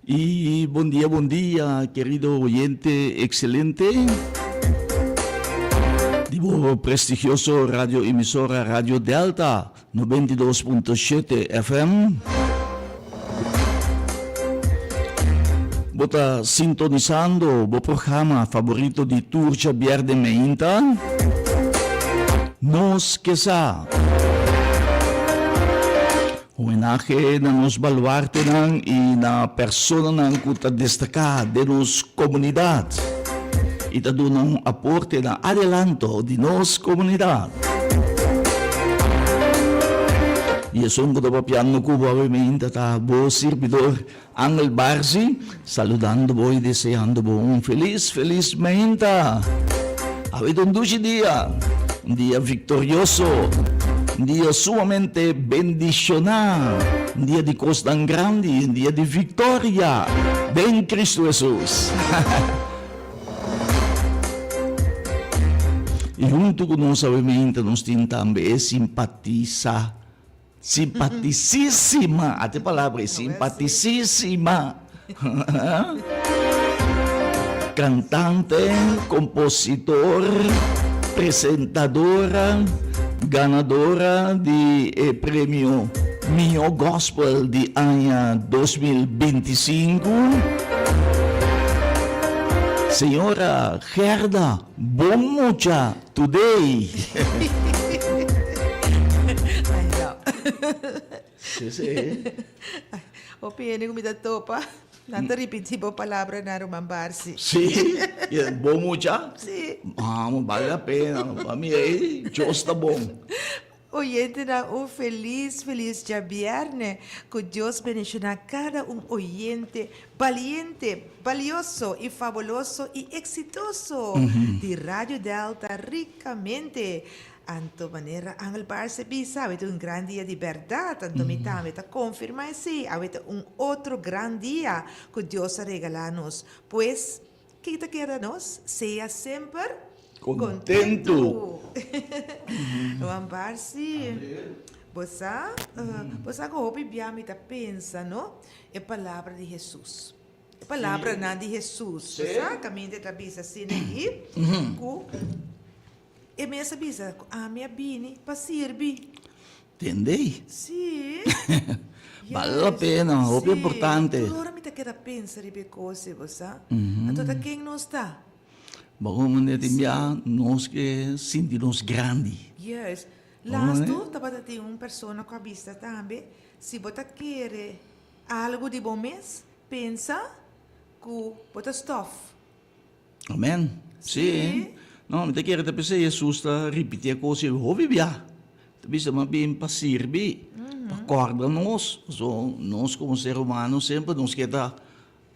Y bon dia, bon dia, querido oyente excelente di bo prestigioso radio emisora Radio Delta 92.7 FM. Bo ta sintonisando bo programa favorito di tur djabièrnè meinta, Nos Ke Sa. Homenahe na nos baluartenan i na personanan ku ta destaká den nos komunidat i ta duna un aporte na adelanto di nos komunidat. I esun ku ta papiando ku bo awe-meinta ta bo sirbidor Angel Barzi, saludando bo i deseando bo un felis, felis meinta. Awe ta un dushi dia, un dia viktorioso, un dia sumamente bendishoná, un dia di kosnan grandi, un dia di viktoria den Kristu Hesus. I huntu ku nos awe meinta nos tin tambe e simpatisa. Simpatisísima, ata e palabra ei, simpatisísima. Kantante, kompositor, presentadora, ganadora di e premio Mihó Gospel di aña 2025, señora Gerda Bon Mucha Today. Ay no. Sí, sí. Hopi hende ku mi ta topa, nan ta ripití bo palabranan, ruman Barsi. Sí, i e bon mucha? Sí. Amo, bale la pena. Pa mi ei, Dios ta bon. Oyentenan un felis felis djabièrnè ku Dios bendishoná kada un oyente baliente, balioso i fabuloso i eksitoso di Radio Delta rikamente. Anto manera Angel Barce bisa awe ta un gran dia di bèrdat anto mi tambe ta konfirmá esei awe ta un otro gran dia ku Dios a regalá nos pues Ke ta keda nos? Sea semper Kontentu. Juan Barsi, bo sa, bo sa ku hopi bia mi ta pensa, no? E palabra di Hesus. E palabranan di Hesus. Bo sa, kaminda e ta bisa asina aki, ku e mes a bisa ku ami a bini pa sirbi. Tende? Sí. Bale la pena, hopi importante. Tur ora mi ta keda pensa riba e kos ei, bo sa. Anto ta ken nos ta? Bo manera tin bia nos ke sinti nos grandi. Juist. Lastu tabata tin un persona ku a bisa tambe, si bo ta kere algu di bo mes, pensa ku bo ta stòf. Amen. Sí. No, mi ta kere ta p'esei Hesus ta ripití e kos ei hopi bia. Ta bisa mas bien pa sirbi, pa kòrda nos. Pasobra nos komo ser humano semper nos ke ta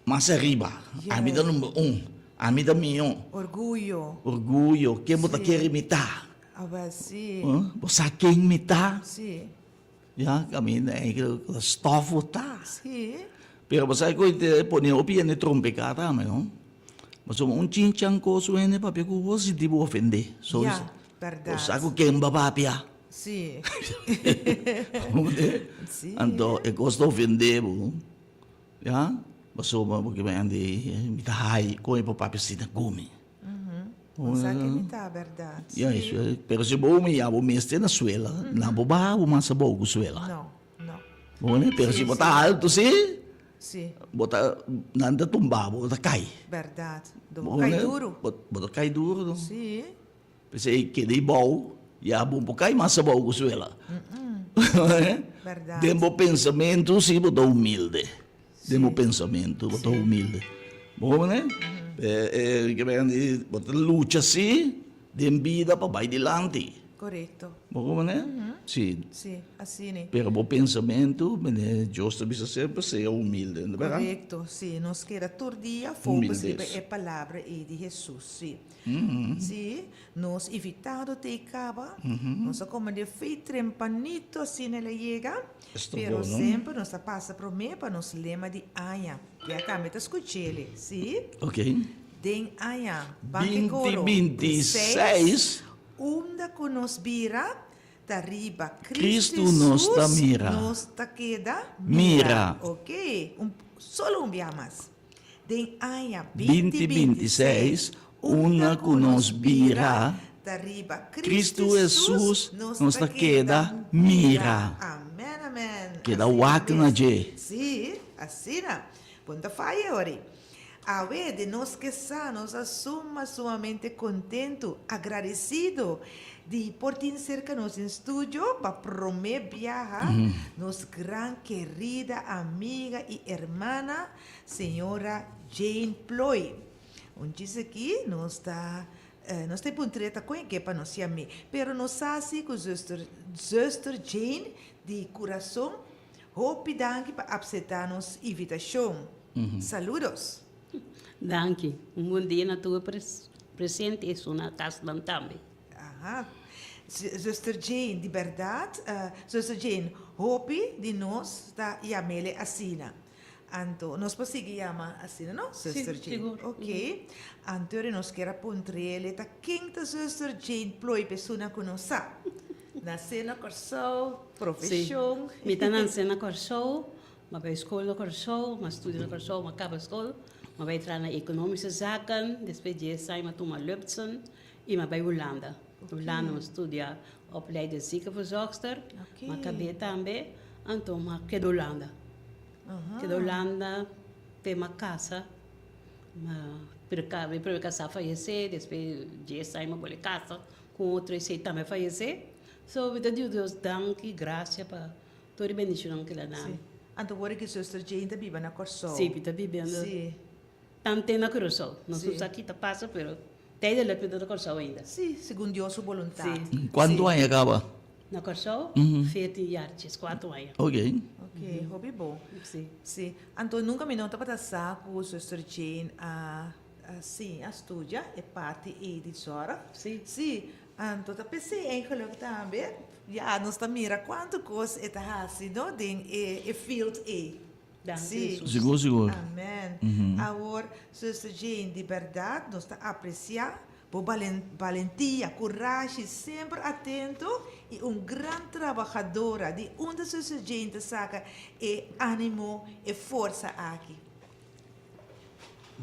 mas ariba. Ami ta number un, ami ta mihó. Orguyo. Orguyo. Ken bo ta kere mi ta? Awel sí. Bo sa ken mi ta? Sí. Ya, kaminda ei ku stof bo ta. Sí. Pero bo sa ku e pone hopi hende trompeká tambe, no? Pasobra un chinchan kos un hende papia ku bo sinti bo ofendé. So, Ya, bèrdat. Bo sa ku ken bo a papia. Sí. Sí. Anto e kos ta ofendé bo, ya? Pasobra bo ke hende mi ta hai kon e por papia asina ku mi. Bo sa ke mi ta bèrdat. Ya, pero si bo humiyá bo mes te na suela, na bo baha bo mas abou ku suela. No, no. Bo wene? Pero si bo ta altu si, Si. bo ta, nan ta tumba bo, bo ta kai. Bèrdat. Do bo kai duru. Bo ta kai duru no. Si. P'esei keda ei bou, ya bo por kai mas abou ku suela. Bèrdat. Den bo pensamentu si bo ta humilde. Den bo pensamentu bo ta humilde. Bo hopi ne? Bo ta lucha si den bida pa bai dilanti. Korekto. Bo hopi ne? Si. Si, asina. Pero bo pensamentu, Dios ta bisa semper sea humilde, no berdad? Korekto, si. Nos keda tur dia focus riba e palabra ei di Hesus, si. Si, nos invitado ta ei kaba, nos a kome den fei trempanito asina el a yega. Pero semper nos ta pasa promé pa nos lema di aña. Ya tambe ta skuch'el, sí? Ok. Den aña, Banke Koro, 2026. Unda ku nos bira, Ta riba Cristo Cristo nos ta Jesus mira. nos ta keda Mira. Ok, un solo un biaha mas. Den aña 2026, 2026, unda ku nos bira, ta riba Cristo Cristo Jesus Jesus nos nos ta ta keda keda mira. mira. Amen, amen. Keda Asina wak na mes. dje. Sí, asina. Bo no ta faya ori. Awe, di nos ke sa, nos a suma sumamente kontentu, agradesido di por tin serka nos den studio pa promé biaha nos gran kerida amiga i hermana, señora Jane Ploy. Un djis aki nos ta nos ta e puntreta kon e ke pa nos yam'é, pero nos sa si ku zuster zuster Jane di kurason Hopi danki pa apseptá nos invitashon. Saludos! Danki. Un bon dia na tur presente esun na kasnan tambe. Aha. Zuster Jane, di bèrdat, Zuster Jane, hopi di nos ta yam'ele asina. Anto, nos por sigui yama asina, no? Zuster Sí, Jane. sigur. Ok. Anto ora nos kier a puntr'ele ta ken ta Zuster Jane Plooi p'esuna ku nos sa. Nasé na Kòrsou, profeshon. Sí. Mi ta nansé na Kòrsou, m'a bai skol na Kòrsou, m'a studia na Kòrsou, m'a kaba skol, m'a bai traha na Economische Zaken, despues di esei m'a tuma Lubtsen i m'a bai Hulanda. Hulanda m'a studia opleiding ziekenverzorgster, m'a kab'é tambe, anto m'a keda Hulanda. Keda Hulanda te m'a kasa, m'a mi prome kasá a fayesé, despues di esei m'a bolbe kasa. Ku otro esei tambe a fayesé. So mi ta diu Dios danki, grasia pa tur e bendishonnan ku el a dami. Sí. Anto wor ki Zuster Jane ta biba na Kòrsou. Sí, mi ta bibiendo Sí. tante na Curaçao. No Sí. sa ki ta pasa, pero tijdelijk mi ta na Kòrsou ainda. Sí, segun Dios su boluntat. Sí. Kuantu Sí. aña kaba? Na Kòrsou, veertien jaartjes, kuatro aña. Ok. Ok, hopi bon. Sí. Sí. Anto nunka mi no tabata sa ku Zuster Jane a Sí, a studia e parti ei di zorg. Sí. Sí, anto ta p'esei eigenlijk tambe, ya nos ta mira kuantu kos e ta hasi, no, den e e field ei. Danki Sí. Hesus. Sigur, sigur. Amen. Awor, Zuster Jane, di bèrdat nos ta apresiá bo balen balentia, kurashi, semper atento i un gran trabahadora. Di unda Zuster Jane ta saka e ánimo, e forsa aki?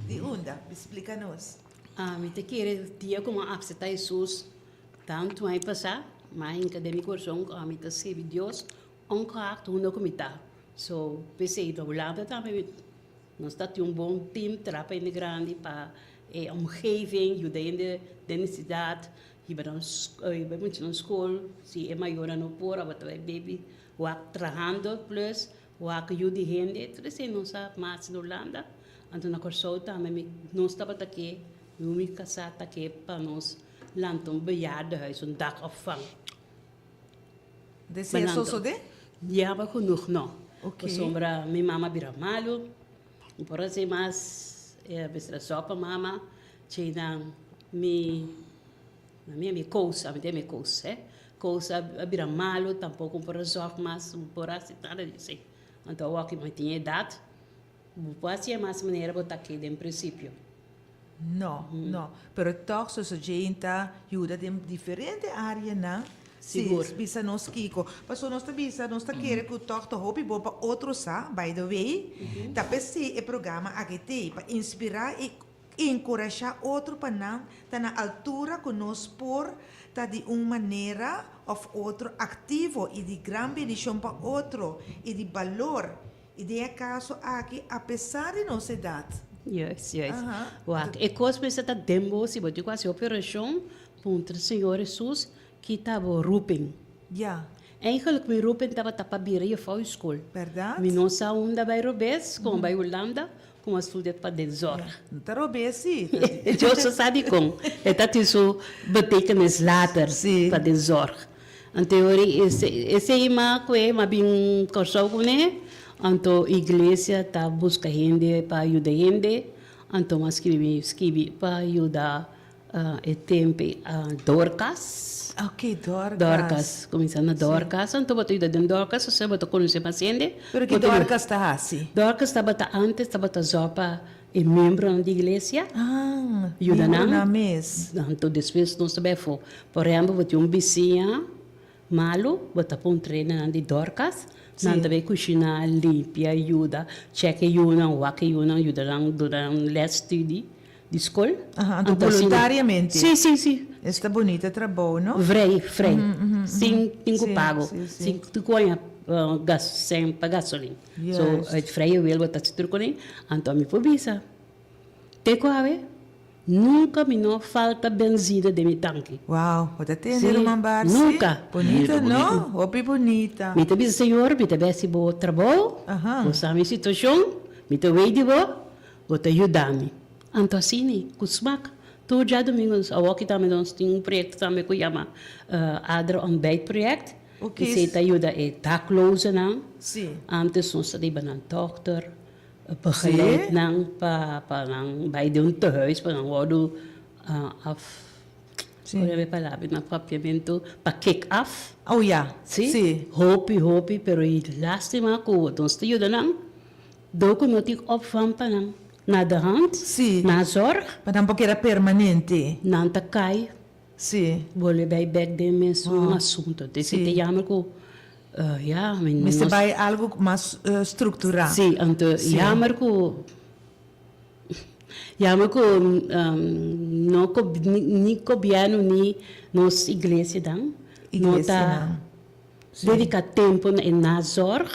Di unda? Splika nos. Mi ta kere dia ku mi a akseptá Hesus tantu aña pasá, mi a hinka den mi kurason ku ami ta sirbi Dios ongeacht unda ku mi ta. So, p'esei ta Hulanda tambe nos ta tin un bon team traha pa hende grandi pa e omgeving, yuda hende den nesesidat, hiba nan hiba e muchanan skol, si e mayornan no por tabata bai baby wak trahando plus Wak yu di hende, tur esei nos a mas na Hulanda, anto na Kòrsou tambe mi nos tabata ke, mi mi kasá ta ke pa nos lanta un bejaardenhuis, un dagopvang. Desea sosodé? Jammer genoeg no. Oké. Pasobra mi mama a bira malu, mi por hasi mas, e a mester a sòpa mama, tjeinan mi. Na mi a mi kousa, mi tin mi kousa, eh. Kousa a bira malu, tampoko un por a zòrg mas, un por a hasi nada di esei. Anto awor ki mi tin edat, bo por hasi e mas manera bo ta aki den prinsipio. No, no. Pero tòg Zuster Jane ta yuda den diferente áreanan. Sigur. Si, bisa nos kiko. Pasobra nos ta bisa, nos ta kere ku tòg ta hopi bon pa otro sa, by the way, ta p'esei e programa aki t'ei, pa inspirá i Enkurashá otro pa nan ta na altura ku nos por ta di un manera òf otro aktivo i di gran bendishon pa otro i di balor, i den e kaso aki apesar di nos edat. Juist, juist. Wak, e kos mester ta den bo, si bo tin ku hasi operashon, puntra Señor Hesus ki ta bo roeping. Ya. Eigenlijk mi roeping tabata pa bira juffrouw school. Bèrdat? Mi no sa unda bai robes, kon bai Hulanda, Con a studia pa den zorg. No ta robes si. Dios so sa dicon. E ta tin su betekenis later pa den zorg. Anto e ora esey ma cue ma bin Corsou cune, anto iglesia ta busca hende pa yuda hende, anto ma scribi scribi pa yuda E tempe Dorcas. Ok, Dorcas. Dorcas, kuminsá na Dorcas. Anto bo ta yuda den Dorcas, osea bo ta konosé mas hende. Pero ki Dorcas ta hasi? Dorcas tabata antes tabata zò pa e miembronan di iglesia. Ah, yuda nan. Miembronan mes. Anto despues nos ta bai afó. Por ehèmpel, bo tin un bisiña. Malu, bo ta pon trainer nan di Dorcas, nan ta bay cushina, limpia, yuda, check e yunan, wak e yunan, yuda nan duna nan les studie di scol. Aha, anto voluntariamente? Si, si, si. Esta bunita trabou, no? Vrij, vrij, sin tin cu pago, sin tin cu haña gas, cen pa gasolin. So, uit vrije wil bo ta haci tur cosnan, anto ami por bisa, te cu awe, Nunca mi no falta benzina den mi tanki. Wow, bo ta tende ruman Barsi? Nunca. Bonita no? Hopi bonita. Mi ta bisa Señor, mi ta besi bo trabou, bo sa mi situacion, mi ta wei di bo, bo ta yuda mi. Anto asina, cu smak, tur djadomingo, awoki tambe nos tin un proyecto tambe cu yama Adra Ontbijt Project, esey ta yuda e daklozenan, antes nos ta riba nan dokter, Begeleid nan pa pa nan bai den un tehuis pa nan wordu af Sí. Hoe e palabra na papiamentu pa kick af. Oh ya, Sí. sí. Hopi hopi pero e lastima ku nos ta yuda nan dor ku no tin opvang pa nan na de hand Sí. na zorg. Pa nan por keda permanente. Nan ta kai. Sí. Bolbe bai bek den mesun asunto. Entonces Sí. ta jammer ku ya mi no. Mester bai algo mas structura. Sí, anto Sí. jammer ku jammer ku no ni gobierno ni nos iglesia dan no ta. Iglesianan. Dedica tempo na e nazorg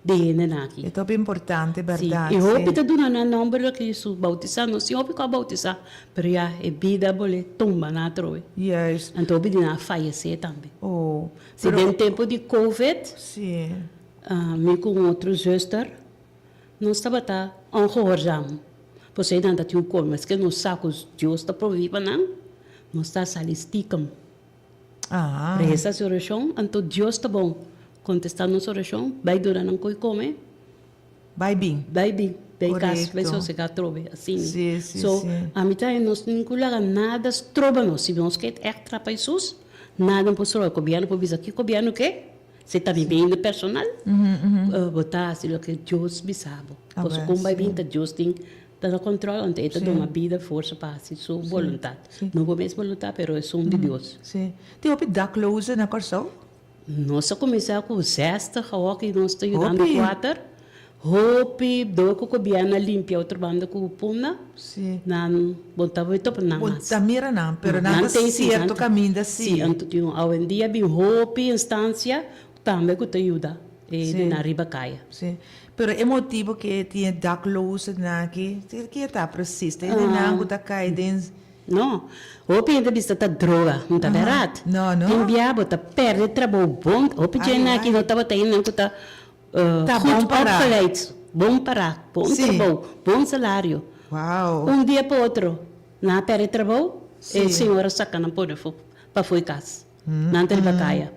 di hendenan aki. E ta hopi importante, berdad. Si, e hopi ta duna nan nomber loke Hesus bautisa. No si hopi cu a bautisa, pero ya e bida bole tumba nan atrobe. Juist. Anto hopi di nan a fayece tambe. Oh, Si, den tempo di covid, Si. mi cu un otro zuster, nos tabata ongehoorzaam. Pasobra nan ta tin un cor, maske nos sa cu Dios ta provi pa nan, nos ta sali stiekem. Ah. Reza su orashon, anto Dios ta bon. Kontestá nos orashon, bai duna nan koi kome. Bai bin. Bai bin, bai kas, bai Korekto. sosegá atrobe, asina. Sí, sí, So, sí. ami ta nos tin ku laga nada stroba nos. Si nos ke ègt trapa Hesus, nada no por stroba. Gobièrnu por bisa kiko gobièrnu ke, si ta mi bende personal, bo ta hasi loke Dios bisa bo. A Pasobra ber, kon bai sí. bin ta Dios tin Ta na control anto e ta duna bida forsa pa haci su boluntad. No bo mes boluntad pero esun di Dios. Sí. Tin hopi daklozen na Kòrsou? Nos a cuminsa cu zestig awor ki nos ta yudando Hopi. kuater. Hopi door cu gobierno a limpia otro banda cu Punda. Sí. Nan bo ta bay topa nan Bo mas. ta mira nan pero nan ta cierto caminda sí. Sí anto tin awendia bin hopi instancia Tambe ku ta yuda e Sí. di nan riba kaya. Sí. Pero e motibo ku e tin e daklozennan aki, ke ta presis? Ta hende nan ku ta kai den. No. Hopi hende bisa ta droga, no ta bèrdat. No, no. Tin bia bo ta pèrdè trabou bon. Hopi Ai, dje aki ai. no tabata hende ku ta Ta goed bon pará. opgeleid, bon pará, bon Sí. trabou, bon salario. Wow. Un dia pa otro nan a pèrdè trabou, e Sí. señora saka nan pone pafó e kas. Nan ta riba kaya.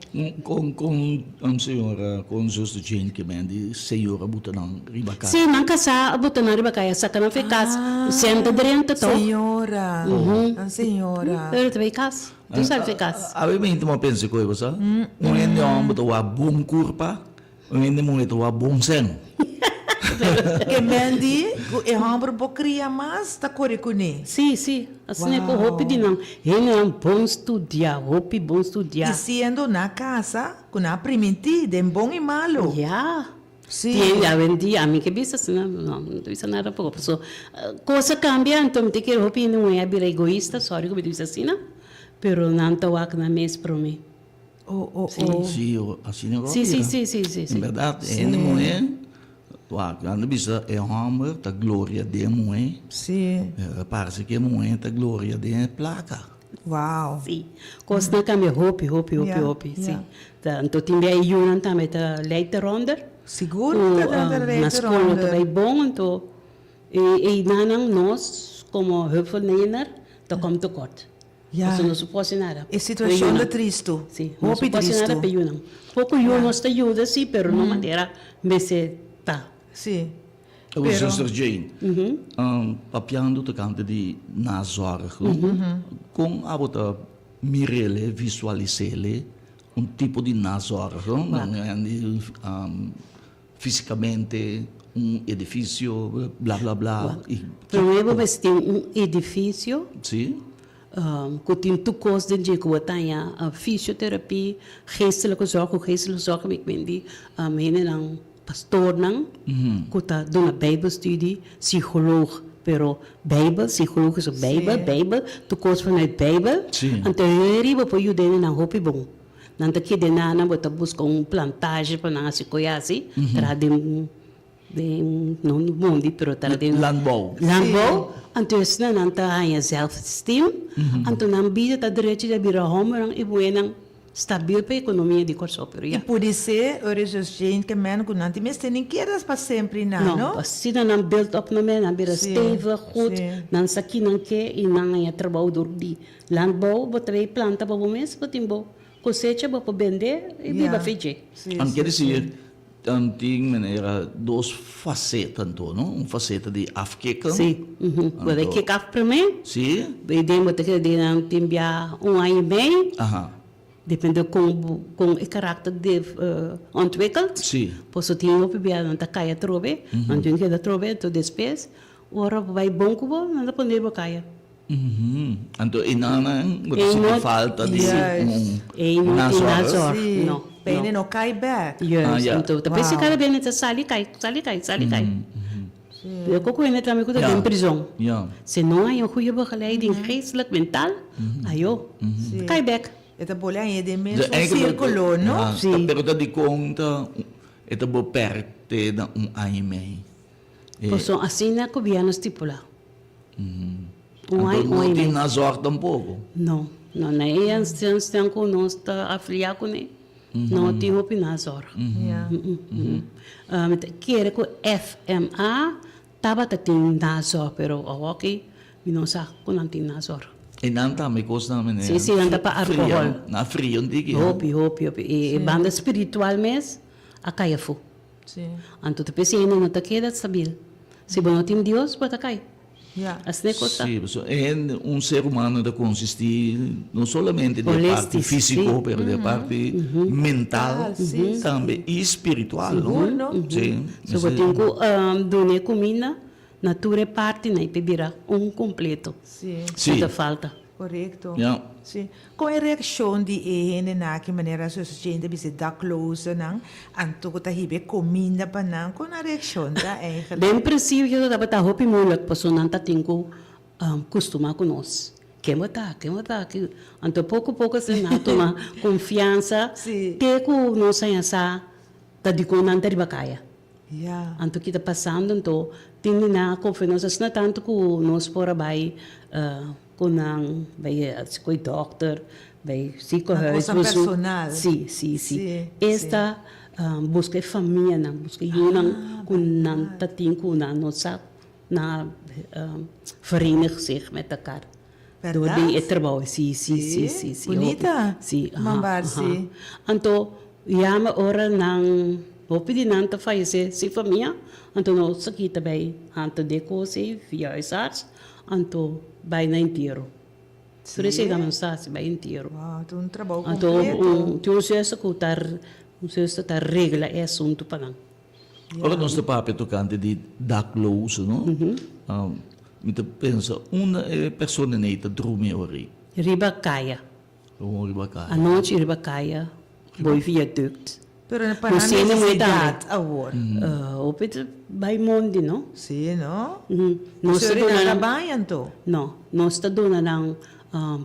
Kon kon un señora kon zuster Jane ke men di señora buta nan riba kaya? Si, nan kasá a buta nan riba kaya, saka nan for e kas, senta drenta tòg. Señora, nan señora. Pero ta bai kas, tur sali for e kas. Awe mi ta pensa koe bo sa, un hende hòmber ta wak bon kurpa, un hende muhé ta wak bon sèn. Ke men di ku e hòmber bo kria mas ta kore kuné. Sí, sí. Asina ku hopi di nan hendenan bon studiá, hopi bon studiá. I siendo na kasa ku nan a primintí den bon i malu. Ya. Sí. Tin awendia, ami ke bisa asina, no, mi no ta bisa nada tampoco, paso kos a kambia, anto mi ta kere hopi hende muhé a bira egoista, sorry ku mi ta bisa asina, pero nan ta wak nan mes promé. Oh, oh, oh. Sí, asina ku a Sí, sí, bira. sí, sí, sí, sí. En bèrdat, e hende muhé, wak, nan ta bisa e hòmber ta gloria den e muhé. Sí. Pero parse ku e muhé ta gloria den e plaka. Wow. Sí. Kosnan a kambia hopi, hopi, hopi, Ja, hopi, sí. ja. Ta, anto tin bia e yunan tambe ta lei te rònder. Sigur Ku, ta ta lei na te skol no ta rònder. bai bon, anto e einan nos komo hulpverlener ta kom tekort. Ya. Pasobra no por hasi nada. E situacion ta tristo. Sí, no Hopi por hasi nada tristo. pa yunan. Poco yu nos ta yuda sí, pero no manera mester ta. Sí. Pero, Pero. Zuster Jane, papiando tocante di nazorg, con abo ta mir'ele, visualis'ele, un tipo di nazorg, Fisicamente un edificio bla bla bla y Prome bo mester tin un edificio. Si. Ku tin tur kos den dje ku bo ta haña fisioterapie, geestelijke zorg, ku geestelijke zorg mi men di hendenan, pastornan ku ta duna bijbelstudie, psicoloog, pero bijbel, psicologische bijbel, bijbel, tur kos vanuit bijbel. Anto heri bo por yuda hendenan hopi bon. Nan ta keda nan, bo ta buska un plantage pa nan hasi koe hasi, traha den Den no mondi pero ta den. Landbouw. Landbouw. Anto esnan nan ta haña zelfesteem. Anto nan bida ta drechi ta bira hombernan i muhernan stabil pa ekonomia di Kòrsou pero ya. I pudi ser ora esos djente men ku nan tin mester nin keda pa sempri nan no? No, asina nan build up nan men, nan bira stevig, goed, nan sa ki nan ke i nan haña trabou dor di landbouw. Bo ta bay planta pa bo mes, bo tin bo kosecha, bo por bende i biba fechi. An kier desir Dan tin manera dos faceta anto, no? Un faceta di afkicken. Sí, bo ta kick af prome. Sí. Bo den bo ta keda den nan tin bia un aña y mei. Aha. Depende con con e karakter de ontwikkelt. Sí. Pasobra tin hopi bia nan ta cay atrobe, nan tin keda atrobe, anto despues ora bo bay bon cu bo, nan ta pone bo caya. Anto e nannan bo ta sinti falta di un nazorg? Sí, p'e no kai bek. Juist, anto ta p'esei kada bes nan ta sali kai, sali kai, sali kai. Pero koko hende tambe ku ta den prizon, si no hay un goeie begeleiding geestelijk, mentaal, ayo, ta kai bek. E ta bole hañ'é den mesun sirkulo, no? Sí. Pero ta dikon ta e ta beperkt te na un aña i mei? Pasobra asina gobierno stipula. Un aña, un aña y medio. Anto no tin nazorg tampoco? No, no, na e instantie cu nos ta afilia cune, no tin hopi nazorg. Mi ta kere cu FMA tabata tin nazorg, pero awoki mi no sa cu nan tin nazorg. E nan tambe cosnan meneer. Si, si, nan ta pa alcohol. Nan fria un tiki. Hopi, hopi, hopi. E banda spiritual mes a cay afo. Anto ta p'esei hende no ta keda stabil. Si bo no tin Dios, bo ta kai. Asina e kos ta. Sí, pasobra e hende, un ser humano ta konsistí no solamente di e parti físiko, pero di e parti mental tambe i spiritual, no? Sí. So bo tin ku duna e kuminda na tur e partinan i p'e bira un kompleto. Sí. No ta falta. Korekto. Ja. Sí. Kon e reakshon di e hendenan aki manera su gente a bisa daklozenan anto ku ta hiba e kominda pa nan? Kon nan reakshon ta eigenlijk? Den prinsipio tabata hopi moeilijk pasobra nan ta tin ku kustumá ku nos. Ken bo ta? Ken bo ta? Anto poko poko asina nan a tuma konfiansa te ku nos haña sa ta dikon nan ta riba kaya. Ya. Anto ki ta pasando anto tin di nan a konfia nos asina tantu ku nos por a bai ku nan bai ku e dòkter, bai ziekenhuis. Nan kosa personal. Si, si, si. Esta buska e famianan, buska e yunan ku nan ta tin ku nan no sa nan a verenig zich met elkaar. Door Berdad? di e trabou, si, si, si, si, si. Bunita, Si, aha, Mambar, aha. si. Anto, yama ora nan, hopi di nan ta fayesé sin famia, anto nos aki ta bai hanta de kos ei via huisarts, anto bai na entiero. Tur esei ta nos ta hasi, bai entiero. Wow, ta un trabou Anto, kompleto. un, tin un zuster ku ta, un zuster ta regla e asuntu pa nan. Ora nos ta papia tokante di dakloso, no? Mi ta pensa unda e personanan ei ta drumi ori? Riba kaya. Gewoon riba kaya. Anochi riba kaya, boy viaduct. Pero pa nan nesesidat awor. Hopi ta bai mondi, no? Si, no? Nos ta duna nan ta baña anto? No, nos ta duna nan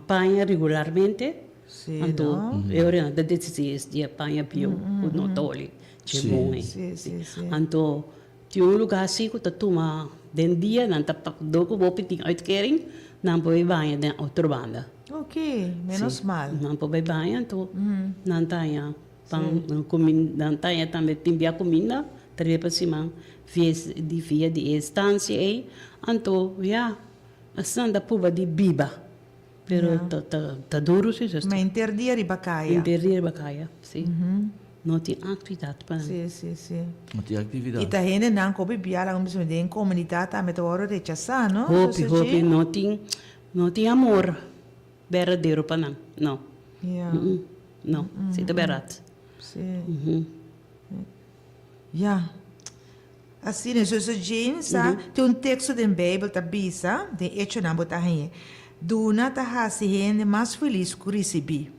paña regularmente. Si, Anto no? e ora nan ta desidi es dia paña bieu ku no ta oli. Dje bon ei. Sí, sí, sí. Anto tin un lugá así ku ta tuma den dia nan ta pak dor ku bo tin uitkering nan por bai baña den otro banda. Ok, menos mal. Nan por bai baña anto nan ta haña pan nan ta haña tambe tin bia kuminda tres pa siman via di via di e estancia ei anto ya asina nan ta pruba di biba pero ta ta duru si zuster. Ma henter dia riba kaya. Henter dia riba kaya si. No tin actividad pa nan. Sí, sí, sí. No tin actividad. Y ta hendenan cu hopi bia laga bisa den comunidad tambe ta worde rechasa, no? Hopi, hopi. No tin, no tin amor berdadero pa nan, no. Ya. No, si ta berdad. Sí. Ya. Asina, Zuster James sa, tin un teksto den Beibel ta bisa, den Echonan bo ta hañ'é. Duna ta hasi hende mas felis ku risibí.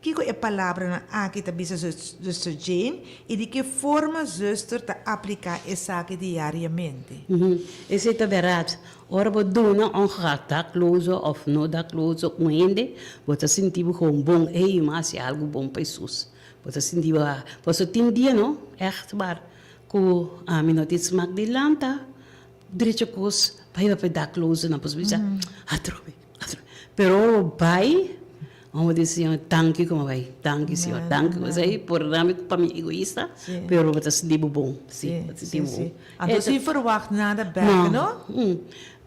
Kiko e palabranan aki ta bisa Zuster Jane i di ki forma Zuster ta apliká esaki diariamente? Esei ta bèrdat. Ora bo duna ongeacht dakloso òf no dakloso un hende, bo ta sinti bo gewoon bon. Ey, mi a hasi algu bon pa Hesus. Bo ta sinti bo, pasobra tin dia no, ègt waar, ku ami no tin smak di lanta. Drecha kos bai pa e daklozennan pasobra bisa atrobe atrobe pero bai amo di señor danki ku mi bai danki señor danki ku esei por dami pa mi egoista pero bo ta sinti bo bon si bo ta sinti bo bon. Anto sin verwacht nada bek no?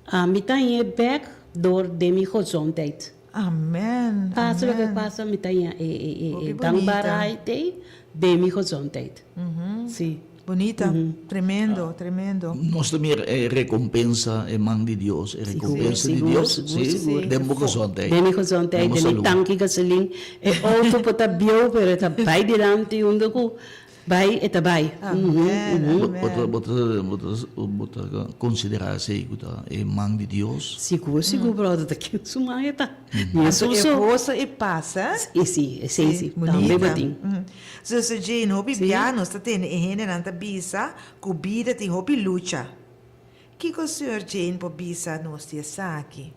Ami ta hañ'é bek door den mi gezondheid. Amen Pasa loke pasa mi ta haña e dankbaarheid ei den mi gezondheid si. Bunita, tremendo, tremendo. Nos ta mira e recompensa, e man di Dios, e recompensa di Dios, si, den bo gezondheid. Den mi gezondheid, den mi tanki gasolin. E auto por ta bieu, pero e ta bai dilanti unda cu bai, e ta bai. Amen, amen. Bo ta, bo ta considera esey cu ta e man di Dios? Sigur, sigur, brother, ta ken su man e ta. Anto e goso e pas, eh? Si, esey si, tambe bo tin. Zuster Jane, hopi bia nos ta tende e hendenan ta bisa ku bida tin hopi lucha. Kiko Seur Jane por bisa nos di esaki?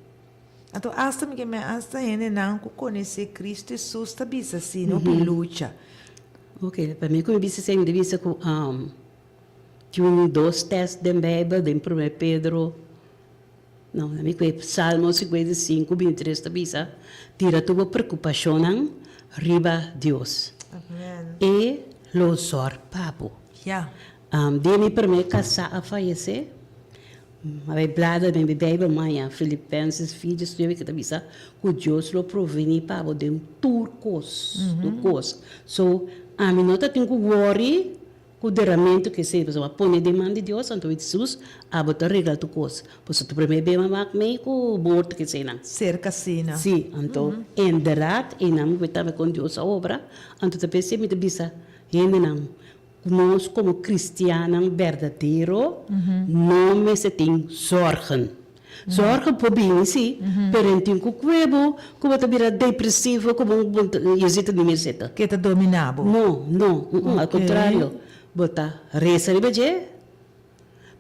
Anto asta mi ke men asta hendenan ku konesé Kristu Hesus ta bisa asina, hopi lucha. Ok, pa mi ku mi bisa esei mi ta bisa ku tin un dos tèst den Beibel, den Promé Pedro, no, na mi ku Salmo 55, 23 ta bisa, Tira tur bo preokupashonnan riba Dios. E lo zòrg pa bo. Dia mi promé kasá a fayesé, mi a bai blada den mi Beibel maña, Filipenses 4, 19, ku ta bisa ku Dios lo provení pa bo den tur kos, tur kos. So, ami no ta tin ku wòri Ku deramentu ke esei pasobra a pone den man di Dios, anto Hesus abo ta regla tur kos. Pasobra tu prome bema mak mei ku morto ke eseinan. Serka asina. Si, anto inderdat einan mi por tambe kon Dios a obra, anto ta p'esei mi ta bisa hendenan ku nos komo kristiannan berdadero no mester tin zorgen. Zorgen por bini si, pero en tin ku kue bo ku bo ta bira depresivo ku bo je zit er niet meer zitten. Ke ta domina bo. No, no, al contrario, bo ta resa riba dje,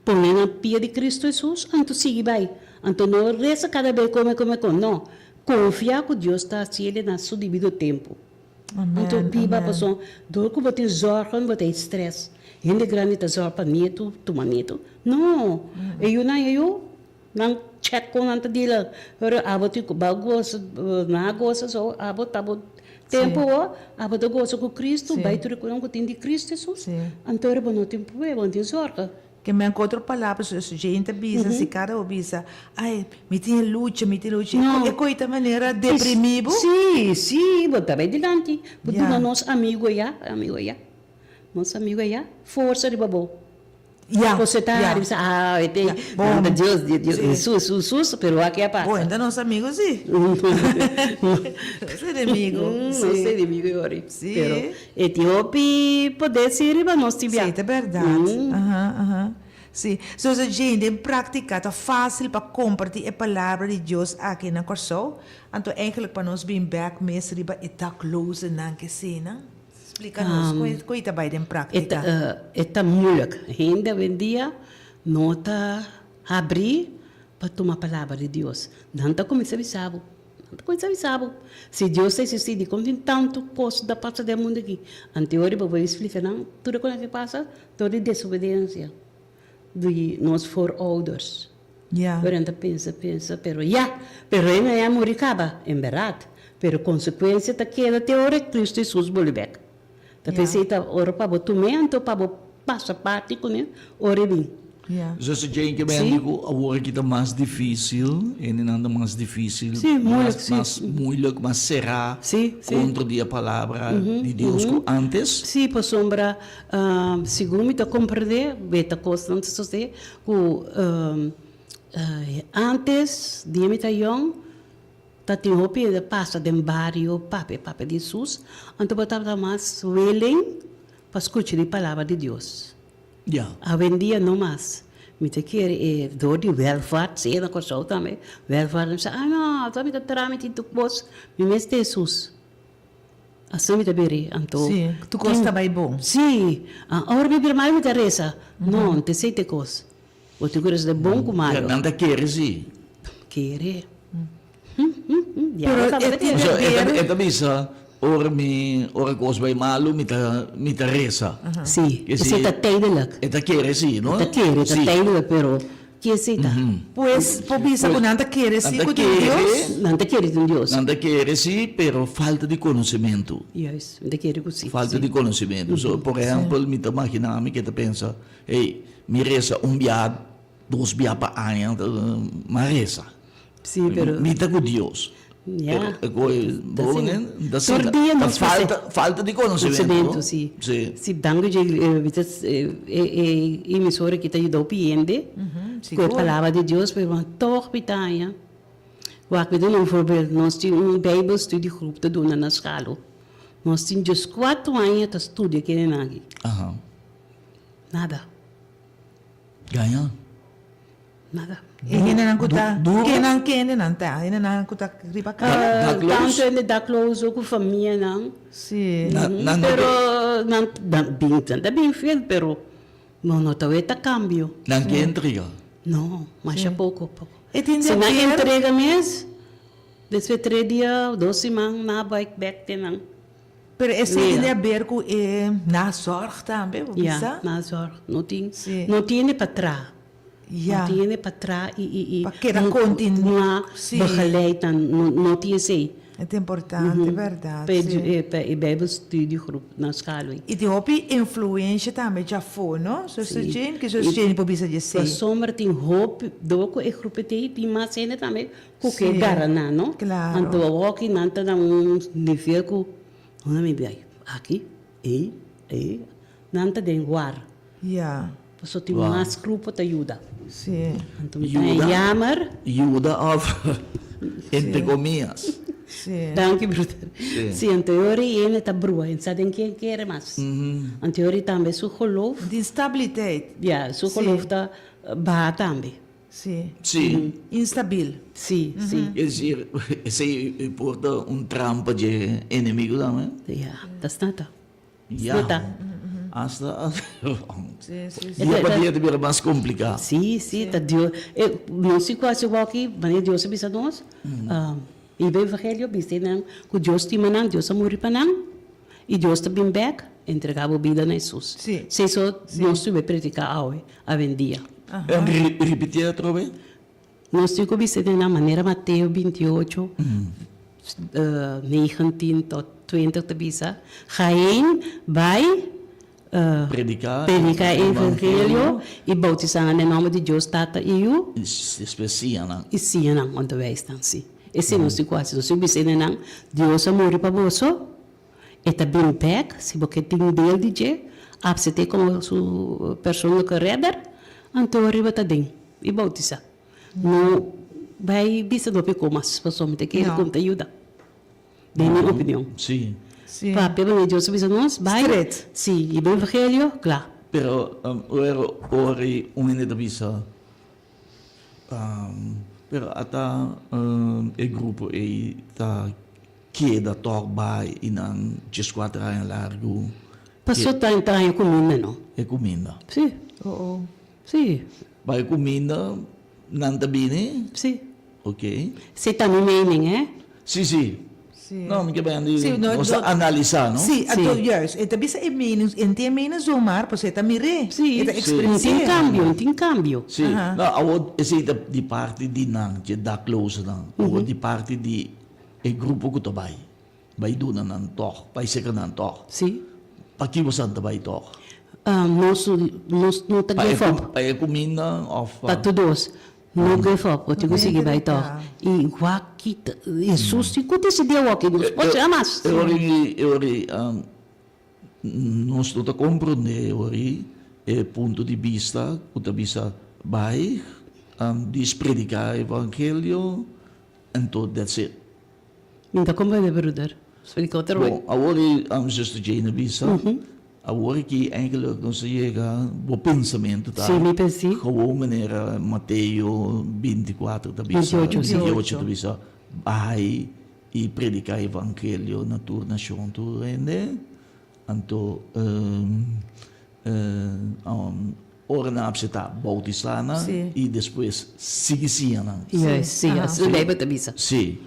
pone na pia di Cristo Jesus, anto sigui bai. Anto no resa kada be kome kome kome, no, konfia ku Dios ta hasiel na su debido tempo. Anto biba pasobra dor ku bo tin zorgen bo ta e stress. Hende grandi ta zorg pa nietu, tuma nietu. No, e yunan e yu nan check kon nan ta deal. Pero abo tin ku bo a gosa, nan a gosa so abo ta bo tempu awor, abo ta gosa ku Cristo, bai tur e kunan ku tin di Cristo Jesus. Anto ora bo no tin problema, bo no tin zorgen. Ke men ku otro palabra su djei ta bisa si kada bo bisa, ai, mi tin e lucha, mi tin e lucha, e koe ta manera deprimí bo. Sí, sí, bo ta bai dilanti, bo duna nos amigo ya, amigo ya, nos amigo ya forsa riba bo. Ya, Bo ta ya. bisa, ah, e te, Bo, nan ta Dios, Dios, Dios, sí. Hesus, Hesus, pero wak ke a pasa. Bo, enta nos amigo sí. Nos enemigo, sí. Nos enemigo yori. Sí. Pero e tin hopi poder sí riba nos tin bia. Sí, ta berdad. Aha, aha. Sí. So, so Jane, den práctica ta fácil pa compartí e palabra di Dios aki na Kòrsou? Anto eigenlijk pa nos bin bèk mes riba e daklozennan ke eseinan? Splika nos, kon e, kon e ta bai den práctica? E ta moeilijk. Hende awendia no ta habrí pa tuma palabra di Dios. Nan ta kuminsá bisa bo. Nan ta kuminsá bisa bo, Si Dios ta eksistí, dikon tin tantu kos ta pasa den mundu aki? Anto ora bo bai splika nan tur e kosnan ke pasa dor di desobedensia di nos voorouders. Ora nan ta pensa, pensa, pero ya, pero e nan a muri kaba, en bèrdat. Pero konsekuensia ta keda te ora Kristu Hesus bolbe bèk. Ta p'esei ta ora pa bo tum'é anto pa bo pasa parti kuné ora e bin. Zuster Jane ke men di ku awor aki ta mas difísil, hendenan ta mas difísil, mas moeilijk, mas será kontra di e palabra di Dios ku ántes. Sí, pasobra segun mi ta komprendé, beta kosnan ta sosodé ku ántes dia mi ta yòn, Ta tin hopi hende pasa den bario papia papia di Hesus, anto bo tabata mas willing pa skucha di palabra di Dios. Ya. Awendia no mas. Mi ta kere e dor di welvaart, sea na Kòrsou tambe, welvaart, mi bisa, ah no, ta mi ta traha mi tin tur kos, mi mes ta Hesus. Asina mi ta biri, anto. Sí, tur kos ta bai bon. Sí, ora mi bira mal mi ta resa, no, no ta esei ta e kos. Bo tin ku resa den bon ku malo. Nan ta kere sí. Kere. Pero e tin So, de e ta, ver. e ta bisa, ora mi, ora kos bai malu, mi ta, mi ta resa. Sí, Ke esei si, ta tijdelijk. e ta kere sí, no? E ta kere, ta Sí. tijdelijk, pero ke esei ta? Pues, por bisa ku nan ta kere Nan sí ta ku tin kere. Dios? Nan ta kere tin Dios. Nan ta kere sí, pero falta di konosementu. Juist, mi ta kere ku sí. Falta sí. di konosementu. So, por ehèmpel, mi ta magina mi ke ta pensa, hey, mi resa un bia, dos bia pa aña, m'a resa. Sí, pero. Mi ta ku Dios. Ja. Pero e koe Ta bo asina. nen, ta Tur asina. dia Ta nos mester. falta, falta di konosementu. Konosementu, sí. Sí. Sí, danki dje, mi ta, e e emisora aki ta yuda hopi hende ku e Sigur. palabra di Dios, pero tòg mi ta haña. Wak, mi duna un voorbeeld, nos tin un bijbelstudiegroep ta duna na Skalo. Nos tin dieskuater aña ta studia kinenan aki. Aha. Nada. Gaña. Nada. E hendenan ku ta, Duro. kenan kendenan ta? Hendenan ku ta riba kaya? Dakloos. Tantu hende dakloos ku famianan. Si. Na, nan no Pero ke. nan nan bin nan ta bin fiel pero no no ta weta kambio. Nan ke entrega. No, masha poko poko. E tin Si de nan ber. entrega mes, despues tres dia, dos siman nan a bai bek te nan. Pero esei tin de haber ku e nazorg tambe, bo Ya, bisa? nazorg. No tin, Si. no tiene pa traha. Ya. No tiene pa traha i, i, i. Pa keda continu, si. Begeleid nan, no, no tin esei. E ta importante, berdad, Pa e, si. pa e bijbelstudiegroep na Schalwijk. I tin hopi influencia tambe djafó, no? Zuster Si. Jane, ke Zuster Jane por bisa djesei? Pasobra tin hopi, dor ku e grupo tei, tin mas hende tambe Ku ke Sí, gara nan, no? claro. Anto awoki nan ta na un nivel ku unda mi bai aki, ei, ei, nan ta den war. Ja. Pasobra tin Wow. mas grupo ta yuda. Sí. Anto mi ta Yuda? jammer. Yuda of entre comillas. Sí. Danki broeder. Sí. Sí, anto e ora ei hende ta brua, hende sa den ken kere mas. Anto e ora ei tambe su geloof. Di stabiliteit. Ja, su Sí. geloof ta baha tambe. Sí. Sí. Instabil. Sí, sí. Es decir, esei por ta un trampa dje enemigo tambe. Ja, dat is nata. Ja. Nata. Hasta Sí, sí, sí. dia pa dia ta bira mas complica. Sí, sí, ta Dios. E, nos tin cu haci waki, manera Dios a bisa nos, hiba evangelio, bisa nan cu Dios stima nan, Dios a muri pa nan, y Dios ta bin bek, entrega bo bida na Hesus. Sí. Si eso nos tin predica awe, awendia. Ripitié atrobe. Nos tin ku bisa den nan manera Mateo 28, 19 tot 20 ta bisa, Ga heen, bai, Prediká prediká e evangelio i boutisá nan den nòmber di Dios Tata i Yu. I despues siña nan. I siña nan onderwijs nan, sí. Esei nos tin ku hasi. Nos tin ku bisa den nan, Dios a muri pa boso. E ta bin bek, si bo ke tin deel di dje, apsept'é komo su persoonlijke redder, anto riba ta den i boutisá. No bai bisa no pekó mas, pasobra mi ta kere ku mi ta yuda, den mi opinion. Sí. Papia manera Dios a bisa nos, bai, Stret. sí, i bo evangelio, kla. Pero ora ora un hende ta bisa, pero ata e grupo ei ta Keda tòg bai i nan djeskuater aña largu. Paso ta ta haña kuminda no. E kuminda. Si. Oh oh. Si. Bai kuminda nan ta bini? Si. Ok. Si ta mi mening hè. Si si. Si. No mi ke bai di Si, no, nos ta no. analisa no. Si, anto Si. juist e ta bisa e mening, e tin e mening zomaar pasobra e ta mir'é. Si. E ta Si. eksperensi'é. Tin kambio, tin kambio. Si. Aha. No awor esei ta di parti di nan dje daklozenan. Awor di parti di E grupo ku ta bai, bai duna nan tòg, bai seka nan tòg. Sí. Pakiko bosan ta bai tòg? Nos, nos no ta give up. Pa e kuminda òf pa. Pa tur dos. No give up, bo tin ku sigui bai tòg. I wak ki ta, Hesus tin ku disidí awor ki nos por haci mas. E ora ei, e ora ei, nos no ta komprondé e ora ei e punto di bista ku ta bisa bai, dis prediká evangelio. Anto that's it. Mi ta comprende broeder. Splica otro wei. Bon, awor e zuster Jane a bisa. Awor aki eigenlijk nos a yega, bo pensamentu ta Sí, mi pensi. gewoon manera Mateo 24 ta bisa, 28, sí. 28 ta bisa, bai i prediká evangelio na tur nashon, tur hende. Anto ora nan apseptá, boutisá nan i despues sigui siña nan. Juist, sí, asina e Bijbel ta bisa. Sí.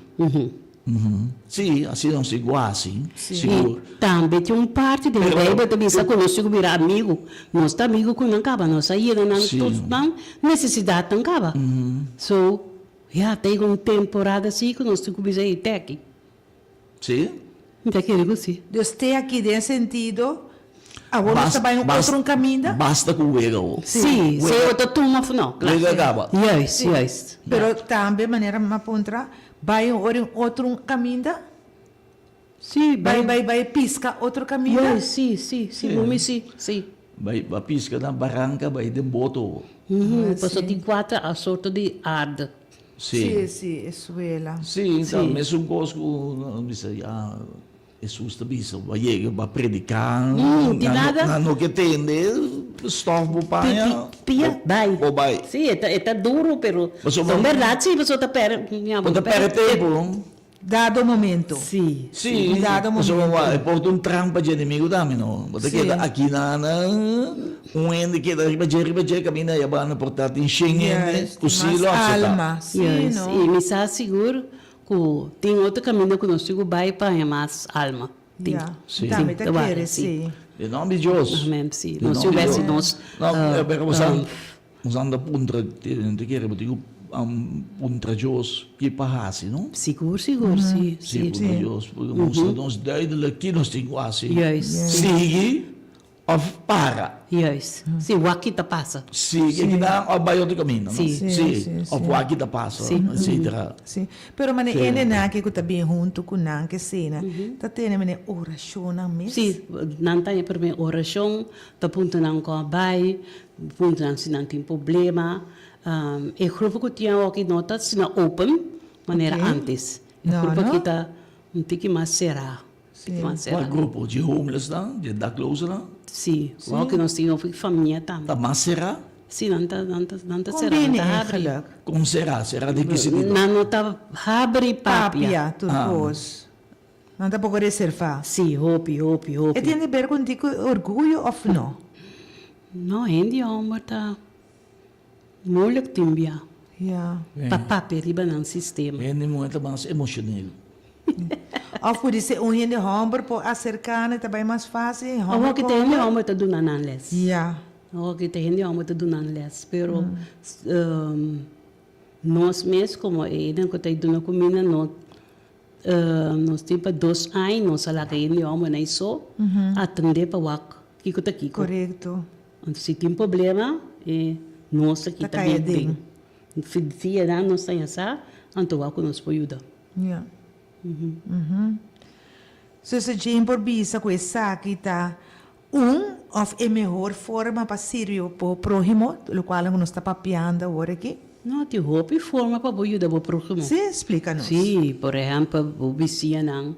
Sí, asina nos tin ku hasi, sigur. I tambe tin un parti den e Bijbel ta bisa ku nos tin ku bira amigu. Nos ta amigu ku nan kaba, nos a yena nan tur nan nesesidatnan kaba. So, ya, ta yega un temporada así ku nos tin ku bisa, ei, te aki. Sí. Mi ta kere ku sí. Dus te aki den sentido, awor nos ta bai un otro un kaminda? Basta ku wega awor. Sí, si awor ta tuma of no. Wega kaba. Juist, juist. Pero tambe manera mi a puntra, bai un ora un otro un kaminda? Sí, bai. Bai, bai piska otro kaminda? Juist, sí, sí, sí, mami, sí, sí. Bai piska na baranka, bai den boto awor. Pasobra tin kuater sorto di aarde. Sí. Sí, sí, e suela. Sí, ta mesun kos ku nan bisa ya Hesus ta bisa bo a yega bo a prediká Di nada. Nan no ke tende stòf bo paña Pia bai. Bo bai. Sí, e ta e ta duru pero Pasobra ta un bèrdat sí pasobra ta pèrdè Bo ta pèrdè tempu. Dado momento. Sí. Sí, Dado pasobra momento. wak e por ta un trampa dje enemigo tambe no. Bo ta keda aki na na un hende keda riba dje riba dje kaminda ya banda por ta tin shen hende Juist, ku sí mas lo acepta. alma. Sí, Juist, no. i mi sa sigur ku tin otro kaminda ku nos tin ku bai pa haña mas alma. Tin. Ja, Sí. tambe ta Ta wak, kere, sí. sí. Den nomber di Dios. Amen, sí. Den Nos tin nomber di bes Dios. nos, No, pero bo sa. Nos anda puntra, te kere bo tin ku puntra Dios ki pa hasi, no? Sigur, sigur, si, Si, si. puntra Dios, porque mustra nos duidelijk ki nos tin ku hasi. Juist. Sigui of para. Juist. Si, wak ki ta pasa. Sigui akinan of bai otro kaminda, no? Si. Si, of wak ki ta pasa, etcetera. Si. Pero mane hende nan aki ku ta bin huntu ku nan ke sena, ta tene mane orashonnan mes? Si, nan ta haña prome orashon, ta puntra nan kon a bai, Punto nan si nan tin problema. E grupo ku tin awoki no ta asina open manera antes. E grupo aki ta un tiki mas será. Tiki mas será. Kua grupo? Dje homelessnan? Dje daklozennan? Si. Awoki nos tin hopi famia tambe. Ta mas será? Si, nan ta nan ta nan ta será. Nan ta habri. Kon será? Será den ki sentido? Nan no ta habri papia. Papia tur kos. Nan ta poko reservá. Si, hopi, hopi, hopi. E tin di ber ku un tiki orguyo òf no? No, hende homber ta moeilijk tin bia. Ja. Pa papia riba nan sistema. Hende muher ta mas emocioneel. Of pudi ser un hende homber por acerca nan ta bay mas facil. Awor ki ta hende homber ta duna nan les. Ja. Awor ki ta hende homber ta duna nan les. Pero nos mes como e hende cu ta duna cuminda no Nos tin pa dos aña nos a laga hende homber nan so atende pa wak kiko ta kiko. Korekto. Anto si tin problema e nos aki ta bin den. Via nan nos ta yasa anto wak ku nos por yuda. Ya. Zuster Jane por bisa ku esaki ta un of e mehor forma pa sirbi bo prohimo, lokual ku nos ta papiando awor aki? No, tin hopi forma pa bo yuda bo prohimo. Sí, splika nos. Sí, por ehèmpel, bo bisiñanan,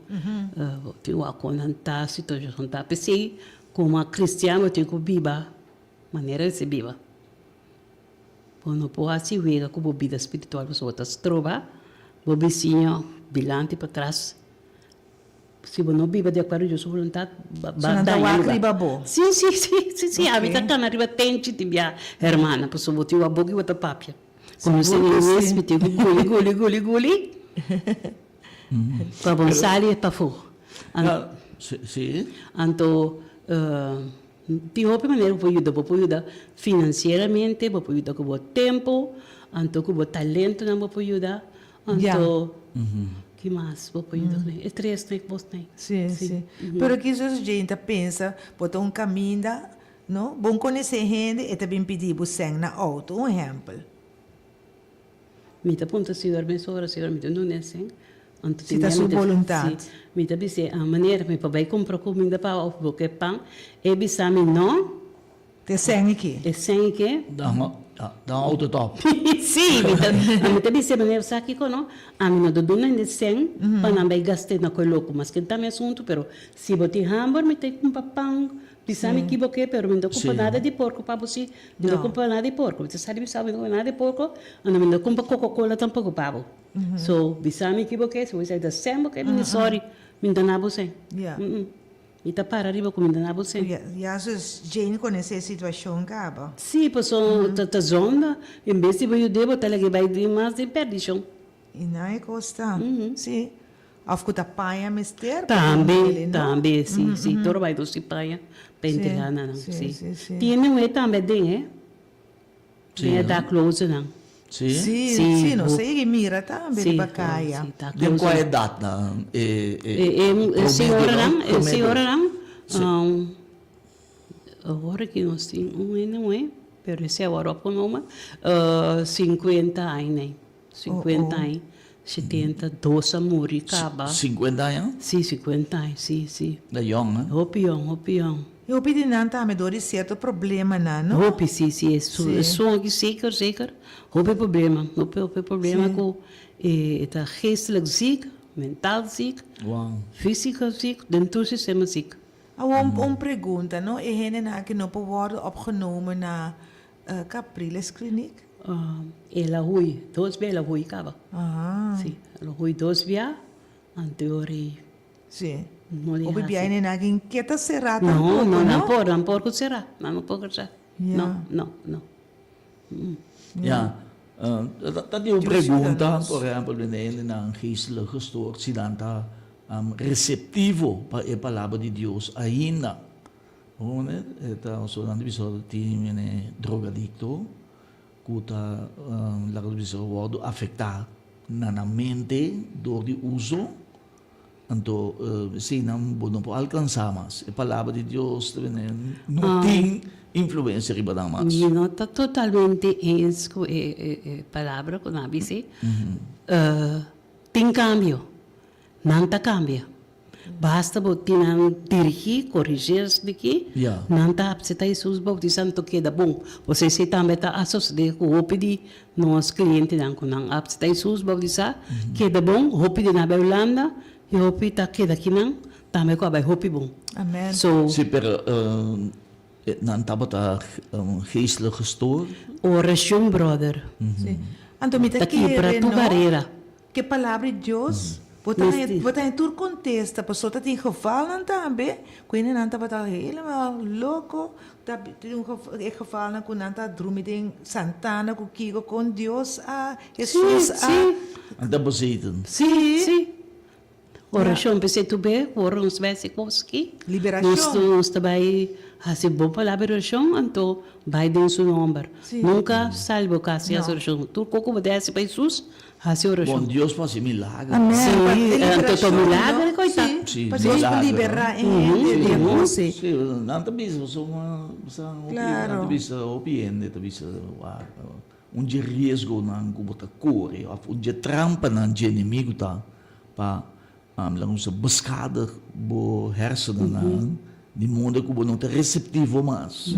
bo tin wak kon nan ta, situashon ta. P'esei, komo kristian bo tin ku biba manera di se biba. Bo no por hasi wega ku bo bida spiritual pasobra bo ta stroba bo bisiño dilanti patras. Si bo no biba di akuerdo Dios su boluntat, ba So nan ta daña wak lugar. riba bo? Sí, sí, sí, sí, sí. Ami ta kana riba tenchi di bia, hermana, pasobra bo tin wak boki bo ta papia. Komo Sigur se ku mi mes sí. mi tin ku guli, guli, guli, guli pa bo sali pafó. Ja, sí, sí. Anto, tin hopi manera ku bo por yuda. Bo por yuda finansieramente, bo por yuda ku bo tempu, anto ku bo talentonan bo por yuda. Anto, ki mas bo por yuda kuné? E tres nan, e bos nan. Sí, sí. Pero kisas djei ta pensa bo ta un kaminda, no? Bon konesé hende, e ta bin pidi bo sèn na outo, un ehèmpel. Mi ta puntra Señor mesora, Señor, mi ta duna e sèn? Anto Si ta su boluntat. Sí. Mi ta bis'é, a manera mi por bai kumpra kuminda pa òf bo ke pan? E bisa mi, no. Te sèn i ke? E sèn i ke? Dan dan auto top. Sí, mi ta mi ta bisa e manera sa kiko no, ami no ta duna hende sèn pa nan bai gast'é na koi loko, maske ta mi asuntu, pero si bo tin hamber mi ta kumpra pan. Bisa mi ki bo ke, pero mi no ta kumpra nada di porko pa bo si. Mi no ta kumpra nada di porko. Mi ta sa di bisa bo mi no kumpra nada di porko, anto mi no ta kumpra Coca-Cola tampoko pa bo. So, bisa mi ki bo ke, si bo bisa mi ta sèn bo ke, mi di sòri, mi no ta na bo sèn. Mi ta para riba ku mi no ta na bo sèn. Ya, zus Jane konesé e situashon kaba. Si, pasobra ta zonda. En bes di bo yud'é, bo ta lag'é bai den mas den pèrdishon. I nan e kos ta. Si. Of ku ta paña mester pa Tambe, hende, no? tambe, si, si. Tur bai nos tin paña pa entrega na nan, si. Tiene un e tambe aden, eh. Den e daklozenan. Si? Si, si, nos a yega mira tambe riba kaya. Si, daklozenan. Den kua edatnan e E, e promedio, no? señoranan, e Promedio. señoranan, awor aki nos tin un hende muhé, pero esei awor a pone uma, sinkuenta aña. Sinkuenta aña, setenta, dos a muri kaba. Sinkuenta aña? Si, sinkuenta aña, si, si. Ta yòn, eh? Hopi yòn, hopi yòn. E hopi di nan tambe dor di sierto problemanan, no? Hopi, si, si. Esun aki zeker, zeker. Hopi problema, hopi, hopi problema ku e ta geestelijk ziek, mentaal ziek, fysiko ziek, den tur sistema ziek. Awor un pregunta, no? E hendenan aki no por wòrdu opgenomen na Capriles Kliniek? El a hui, dos bia el a hui kaba. Si, el a hui dos bia, anto ori Si. no di Hopi hasi. bia nan a keda será No, tampoco, no, no? nan por, nan por ku será, nan no por ku será. Ja. No, no, no. Ja, ta tin un pregunta, por ehempel, wanneer hendenan geestelijk gestoord, si nan ta receptivo pa e palabra di Dios ainda. Hone e ta un soort di bisa tin mene drogadicto cu ta laga nos bisa wordo afecta na nan mente door di uso anto esey nan bo no por alcansa mas e palabra di Dios ta bini no tin influencia riba nan mas. Mi no ta totalmente eens cu e palabra cu nan a bisa tin cambio nan ta cambia. Basta bo tin nan dirigí, korigí esaki, nan ta apseptá Hesus boutisá anto keda bon. Pasobra esei tambe ta a sosodé ku hopi di nos klientenan ku nan apseptá Hesus boutisá, keda bon, hopi di nan a bai Hulanda i hopi ta keda akinan tambe ku a bai hopi bon. Amen. So. Sí, pero nan tabata geestelijk gestoord. Orashon, brother. Sí. Anto mi ta Ta kibra kere, tur no? barera. Ke palabra di Dios, bo ta haña, bo ta haña tur kontesta, pasobra ta tin gevalnan tambe ku hendenan tabata helemaal loko, ta tin un e gevalnan ku nan ta drumi den santana ku kiko kon Dios a, Hesus a. Nan ta bezeten. Sí, sí. Orashon p'esei tur be ora nos bai hasi kos aki, Liberashon. nos ta bai hasi bon palabra di orashon, anto bai den su nomber. Nunka sali bo kas sin hasi orashon. Tur kos ku bo ta hasi pa Hesus, hasi orashon. Bon Dios por hasi milager. Amen. Sí, Pa e anto ta liberashon, milager no? ku ta. Sí, Sí, pa Dios por milager. liberá e hende di e kos ei. Sí, nan ta bisa, pasobra hopi, nan ta bisa, hopi hende ta bisa, Un dje riesgonan ku bo ta kore òf un dje trampanan dje enemigu ta pa laga nos bisa beskadig bo hersenennan di moda ku bo no ta reseptivo mas.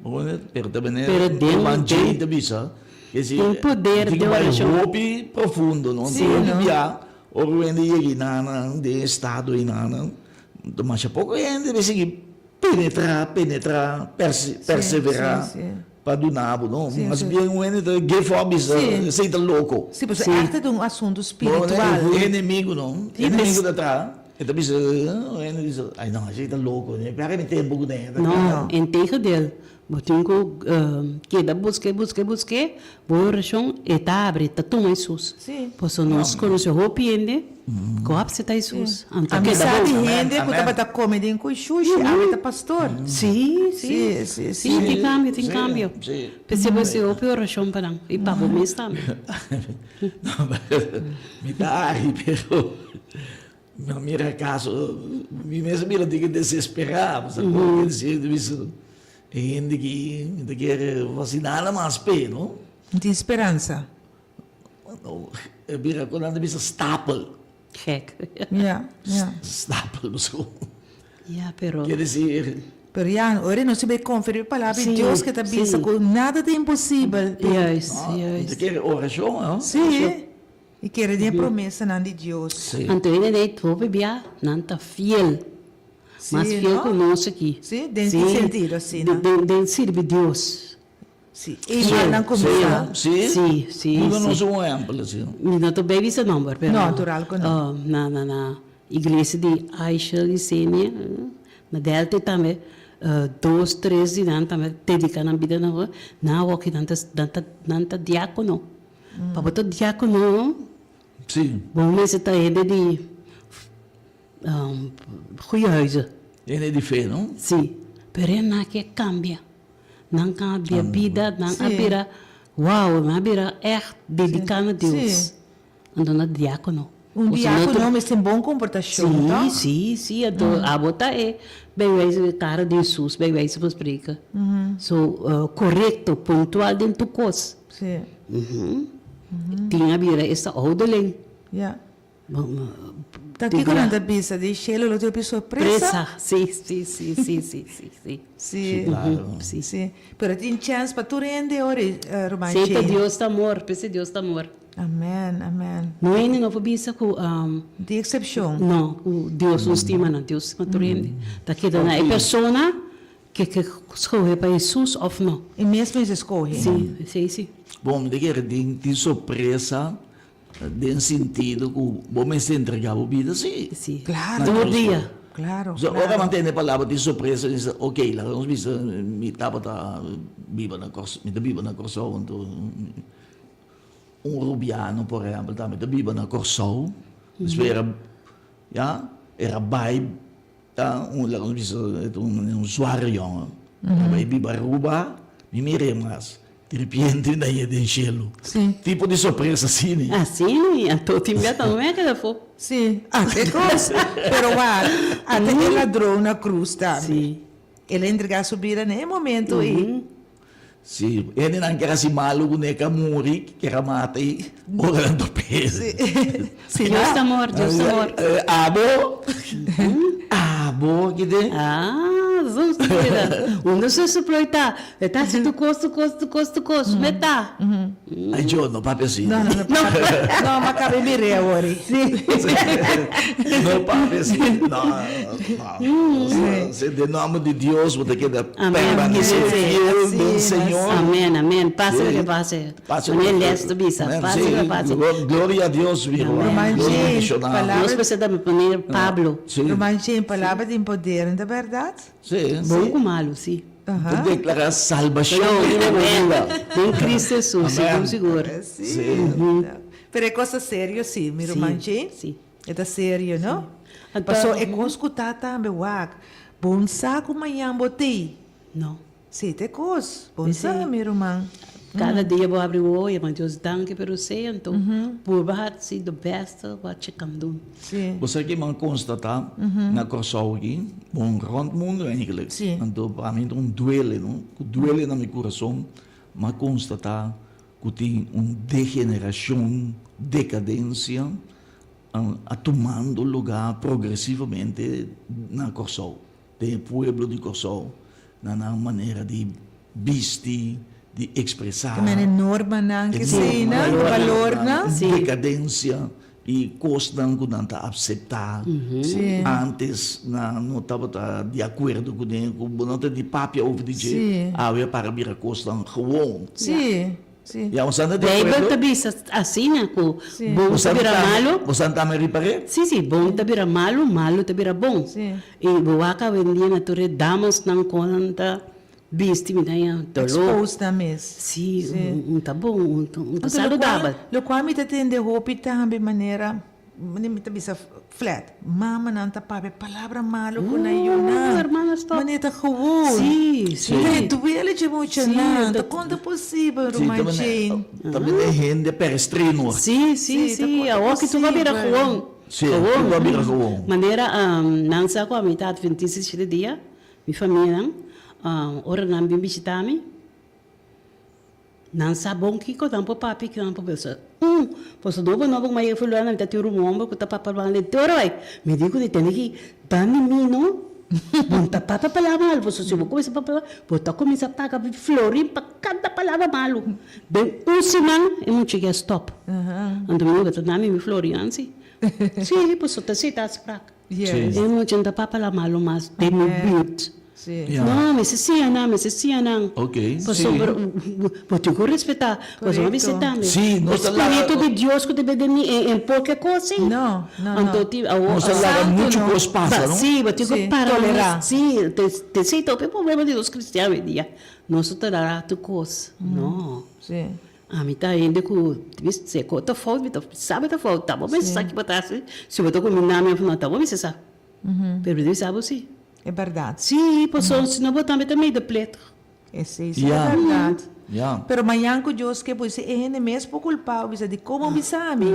Bo comprende? Pero ta bene Ruman Jay ta bisa ke si tin ku bai hopi profundo no tin hopi bia ora ku hende yega enanan den estado enanan ta masha poko hende ta sigui penetra penetra persevera. Pa duna bo, no? Mas bien un hende ta give up bisa, esei ta loko. Sí, pasobra ègt e ta un asuntu spiritual. E enemigu no, e enemigu ta traha, e ta bisa, un hende bisa, ai no, esei ta loko, mi pèrdè mi tempu kuné. No, integendeel, bo tin ku keda busk'é, busk'é, busk'é, bo orashon e ta abri, ta tuma Hesus. Pasobra nos konosé hopi hende ku a apseptá Hesus, anto Ami keda sa bon. di hende ku tabata kome den kuishushi, ami ta pastor. Sí, sí, sí, tin kambio, tin kambio. P'esei bo hasi hopi orashon pa nan i pa bo mes tambe. Mi ta ari, pero mi a mira kaso, mi mes a bira tin ke desesperá, pasobra e hende ki mi ta kere hasi nada mas p'e, no? No tin speransa. E bira ku nan ta bisa stapel. Gek. Ja, ja. Stapel pasobra. Ja, pero. Kier desir. Pero ja, ora nos bay konfia riba e palabra di Dios ke ta bisa ku nada ta imposibel. Juist, juist. Ta kere orashon, no? Si, i kere den e promesanan di Dios. Anto hende den e hopi bia nan ta fiel. Mas Sí, fiel no? ku nos aki. Sí, den ki sentido asina? Den sirbi Dios. Sí, e mannan kuminsá. Sí? Sí, sí, Duna sí. nos un ehèmpel asina. Mi no ta bay bisa nomber, pero. No, natural ku no. Na, na, na iglesia di Aisha Licenia, na Delta tambe, dos, tres di nan tambe dedica nan bida na nan awoki nan ta, nan ta, nan ta diacono. Pa bo ta diacono, Sí. bo mester ta hende di goeie huizen. Hende di fe, no? Sí, pero e nan ke cambia. Nan cambia bida, nan a bira, wow, nan a bira echt dedica na Dios. Anto nan diacono. Un diacono mester tin bon comportacion, toch? Sí, sí, sí. Anto abo ta e bij wijze di cara di Jesus, bij wijze van spreken. So, corecto, puntual den tur cos. Sí. Tin a bira esta ouderling. Ja. Ta kiko nan ta bisa di shelu lo tin hopi sorpresa? Presa, sí, sí, sí, sí, sí, sí, sí. Sí, Claro. Sí. sí. Pero tin chèns pa tur hende ora ruman Sí, ta Jane. Dios ta amor, p'esei Dios ta amor. Amen, amen. No hende no por bisa ku Di eksepshon. No, ku Dios no stima nan, Dios stima tur hende. Ta keda na e persona ke ke skohe pa Hesus òf no. E mes mester skohe. Sí, esei sí. Bon, mi ta kere tin tin sorpresa Den sintido ku bo mester entrega bo bida, sí. Sí. Claro. Tur dia. Claro, So, claro. ora mantene palabra di sorpresa, mi bisa, ok, laga nos bisa, mi tabata biba na Kòrsou, mi ta biba na Kòrsou, anto un rubiano, por ehèmpel, tambe ta biba na Kòrsou, despues era, ya, era bai, ya, un, laga nos bisa, un zware yòngen, era bai biba Aruba, mi mir'é mas. Di repente na e den shelu. Sí. Tipo di sorpresa asina. Asina, anto tin bia ta no e keda afó. Sí, ate kos. Pero wak, ate e ladron na krus tambe. Sí. El a entregá su bida na e momento ei. Sí, hendenan ker hasi malu kuné ka muri, ker a mata ei, ora nan ta perde. Sí. Dios ta amor, Dios ta amor. Abo, abo kite. Ah, zo ta keda. Uno se suploitá, e ta hasi tur kos, tur kos, tur kos, tur kos, me ta. Ay, yo no papia así. No, no, no, no, ma cabe mir'é awor. Sí. No papia así, no, no. Si den nomber di Dios bo ta keda permanesé fiel den Señor. Amén, amén. Pase loke pase. Pone les ta bisa, pase lo pase. Gloria a Dios, mi ruman. Dios bendiciona. Nos mester ta pone Pablo. Ruman Jane, palabra tin poder, no ta berdad? Sí. Bon ku malu, sí. Ta declara salbacion riba bo vida. Den Cristo Jesus, sigur sigur. Sí. Pero e cos ta serio, sí, mi ruman Jane. Sí. E ta serio, no? Paso e cos cu ta tambe, wak, bon sa cu mañan bo t'ey. No. Sí, ta e kos. Bon sa, mi ruman. Kada dia bo abri wowo i yama Dios danki pero sea anto purba haci do beste wat je kan doen. Sí. Bo sa ke mi a konstatá na Kòrsou aki, bon rònt mundu eigenlijk, Sí. anto pa mi ta un duele no, ku duele na mi kurason, mi a konstatá ku tin un degenerashon, dekadensia a tumando lugá progresivamente na Kòrsou. Den e pueblo di Kòrsou, na nan manera di bisti, di ekspresá. Te mene normanan ke sei nan, balornan. Dekadensia i kosnan ku nan ta apseptá. Ántes nan no tabata di akuerdo kuné, ku bo no ta di papia over di dje, awe a para bira kosnan gewoon. Sí. Ya, boso anda di Bijbel acuerdo? ta bisa asina ku bon Boso ta bira anda malu. Boso anda tambe ripar'é? Sí, sí, bon ta bira malu, malu ta bira bon. Sí. I bo wak awendia na tur e damasnan kon nan ta bisti mi ta haña doló. Expose nan mes. Sí, un ta bon, un ta Anto saludabel. Lokual mi ta tende hopi tambe manera. Mi ta bisa flat, mamanan ta papia palabra malo ku nan yunan. Hermana stop. Manera ta gewoon. Sí, sí. E duele dje muchanan. Ta kon ta posibel, ruman Jane? Ta bini hende perestreno. Sí, sí, sí. Awor ki tur a bira gewoon. Sí, tur a bira gewoon. Manera nan sa ku ami ta adventista di shete dia, mi famianan, ora nan bin bishita mi, Nan sa bon kiko nan por papia i kiko nan por pensa. Un, pasobra nobo nobo ku mi a yega Fulana mi ta tin un ruman homber ku ta papia mal den tur bai. Mi di ku di tene ki ban di mi no. Bo no ta papia palabra malu pasobra si bo kuminsa papia malu bo ta kuminsa paga florin pa kada palabra malu. Den un siman e mucha ke a stop. Anto mi no ta nami mi florin ansi. Si, pasobra ta si ta afsprak. Yes. E mucha no ta papia la malo mas den mi buurt. Sí. Ja. No, mester siña nan, mester siña nan. Ok, Pasobra sí. bo tin ku respetá. Pasobra mi Korekto. bisa tambe. Sí, nos ta laga. Spiritu di Dios ku ta bini den mi e en poke kos sí. No, no, no. Anto ti awor. Nos ta laga Santu muchu no. kos pasa, no? Sí, bo tin ku Sí, para. tolerá. Sí, te te sí ta hopi problema di nos kristian hoy dia. Nos ta tolerá tur kos. No. Sí. Ami ta hende ku si e ta fout mi ta sa mi ta fout ta bo mester sa ki bo ta hasi si bo ta kuminda mi of no ta bo mester sa pero mi ta bisa bo si. E bèrdat. Si pasobra si no bo tambe ta medeplichtig. Esei si ta bèrdat. Ya. Pero mañan ku Dios ke bo si e hende mes por kulpa bo bisa di komo bisa mi.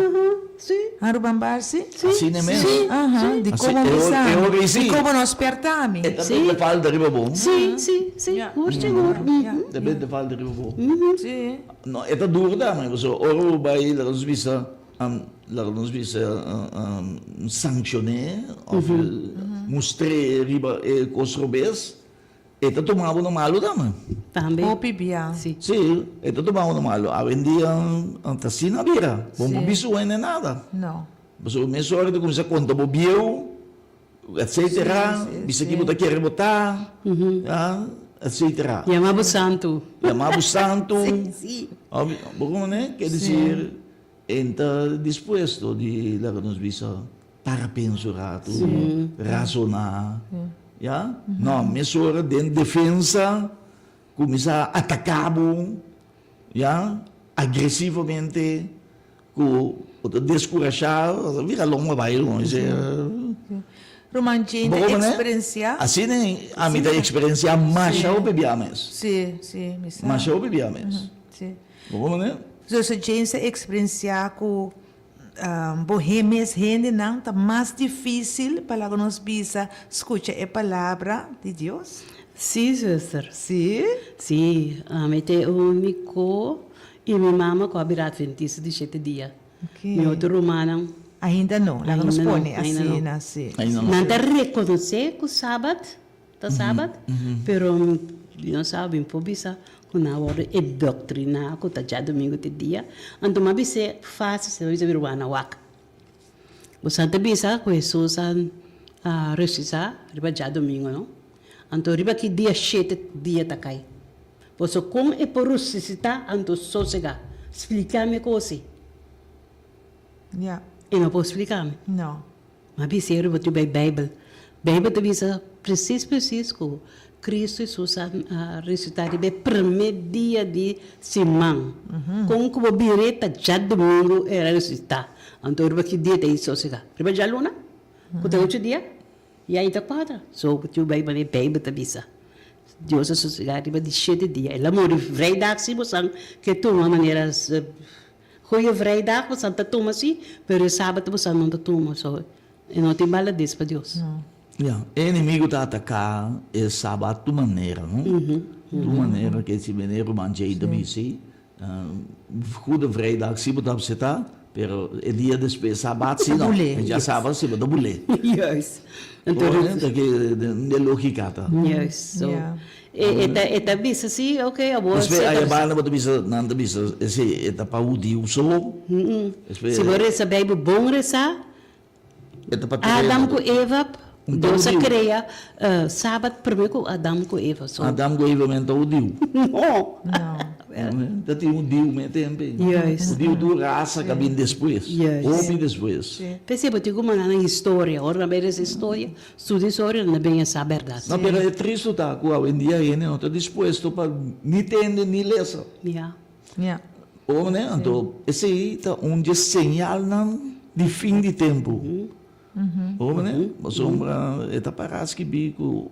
Si. Han Ruben Barsi? Si. Asina mes. Si. Aha, di komo bisa mi. Di komo no spèrta mi. E ta bende falta riba bo. Si, si, si. Hoor sigur. Ta bende falta riba bo. Si. No, e ta duro tambe, pasobra ora bo bai laga nos bisa, laga nos bisa sanccion'é of mustr'é riba e cos robes, e ta tuma bo na malo tambe. Tambe. Hopi bia. Si. Si, e ta tuma bo na malo. Awendia ta asina bira. Bo no por bisa un hende nada. No. Pasobra mesora ta cuminsa conta bo bieu, etcetera, bisa ki bo ta kere bo ta, ya, etcetera. Yama bo santu. Yama bo santu. Si, si. Bo kono, ke desir, e no ta dispuesto di laga nos bisa para pensa un ratu, razoná, ya. No, mesora den defensa kuminsá ataká bo, ya, agresivamente. Ku bo ta deskurashá, bo ta bira lomba bai longe. Ruman Jane ta eksperensiá. Asina ami ta eksperensiá masha hopi bia mes. Sí, sí, mi sa. Masha hopi bia mes. Sí. Bo komprendé? Zuster Jane ta eksperensiá ku bo mes hendenan ta mas difísil pa laga nos bisa skucha e palabra di Dios. Sí, zuster. Sí? Sí, ami ta e úniko I mi mama ku a bira adventista di shete dia. Mi otro rumannan. Ainda no, laga nos pone asina, si. Nan ta rekonosé ku sabat ta sabat, pero mi no sa, mi por bisa ku nan a wòrdu indoktriná ku ta djadumingu te dia. Anto mi a bis'é fásil, mi a bisa mi rumannan, wak, Boso ta bisa ku Hesus a resusitá riba djadumingu, no? Anto riba ki dia shete dia ta kai? Boso kon e por resusitá anto sosegá? Splika mi e kos ei. Ja. E no por splika mi. No. Mi a bisa e riba tur bai Beibel. Beibel ta bisa presis presis ku Kristu Hesus a resusitá riba e promé dia di siman. Kon ku bo bira ta djadumingu el a resusitá. Anto riba ki dia ta e sosegá? Riba djaluna? Ku ta ocho dia? I ai ta kuadra. So ku tiu bai manera Beibel ta bisa. Dios a sosegá riba di shete dia. El a muri vrijdag si bosan ke tuma manera goeie vrijdag bosan ta tuma si, pero e sabat bosan no ta tuma. So e no tin baladis pa Dios. Ya, e enemigo ta ataká e sabat tur manera, no? Tur manera ke si meneer Ruman Jay ta bisa. Goede vrijdag si bo ta opseta, pero e dia despues sabat si no. E dia sabat si bo ta bulé. Juist. Enton ta ke de logika ta. Juist. So e ta e ta bisa si oke abo Despues aya banda bo ta bisa nan ta bisa esei e ta pa hudiu so. Si bo resa Bijbel bon resa Adam ku Eva, Dios a krea Sabat promé ku Adam ku Eva. So. Adam ku Eva men ta hudiu. No. Ta tin hudiu men tempe. Juist. Hudiu tur rasa ka bin despues. Juist. Hopi despues. P'esei bo tin ku manda nan historia. Ora nan bai lesa historia, studia historia, nan ta bin a sa bèrdat. No, pero e tristu ta ku awendia hende no ta dispuesto pa ni tende ni lesa. Ya. Ja. Bo mane? Anto esei ta un dje señalnan di fin di tempu. Bo mane? Pasobra e ta para skibí ku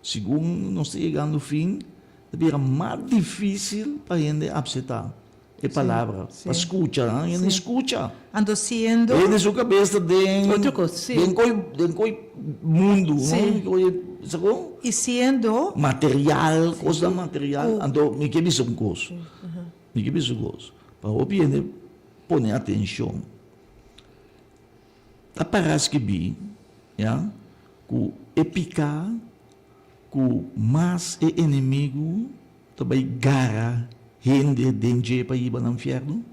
segun nos ta yegando fin, ta bira mas difísil pa hende apseptá e palabra, pa skucha. Hende skucha. Anto siendo. Hende su kabes ta den. Otro kos. Den koi, den koi mundu, no? Koi, sa kon? I siendo. Material, kosnan material. Anto mi ke bisa un kos. Mi ke bisa un kos. Pa hopi hende pone atenshon. Ta para skibí, ya, ku e piká ku mas e enemigu ta bai gara hende den dje pa hiba nan fièrnu.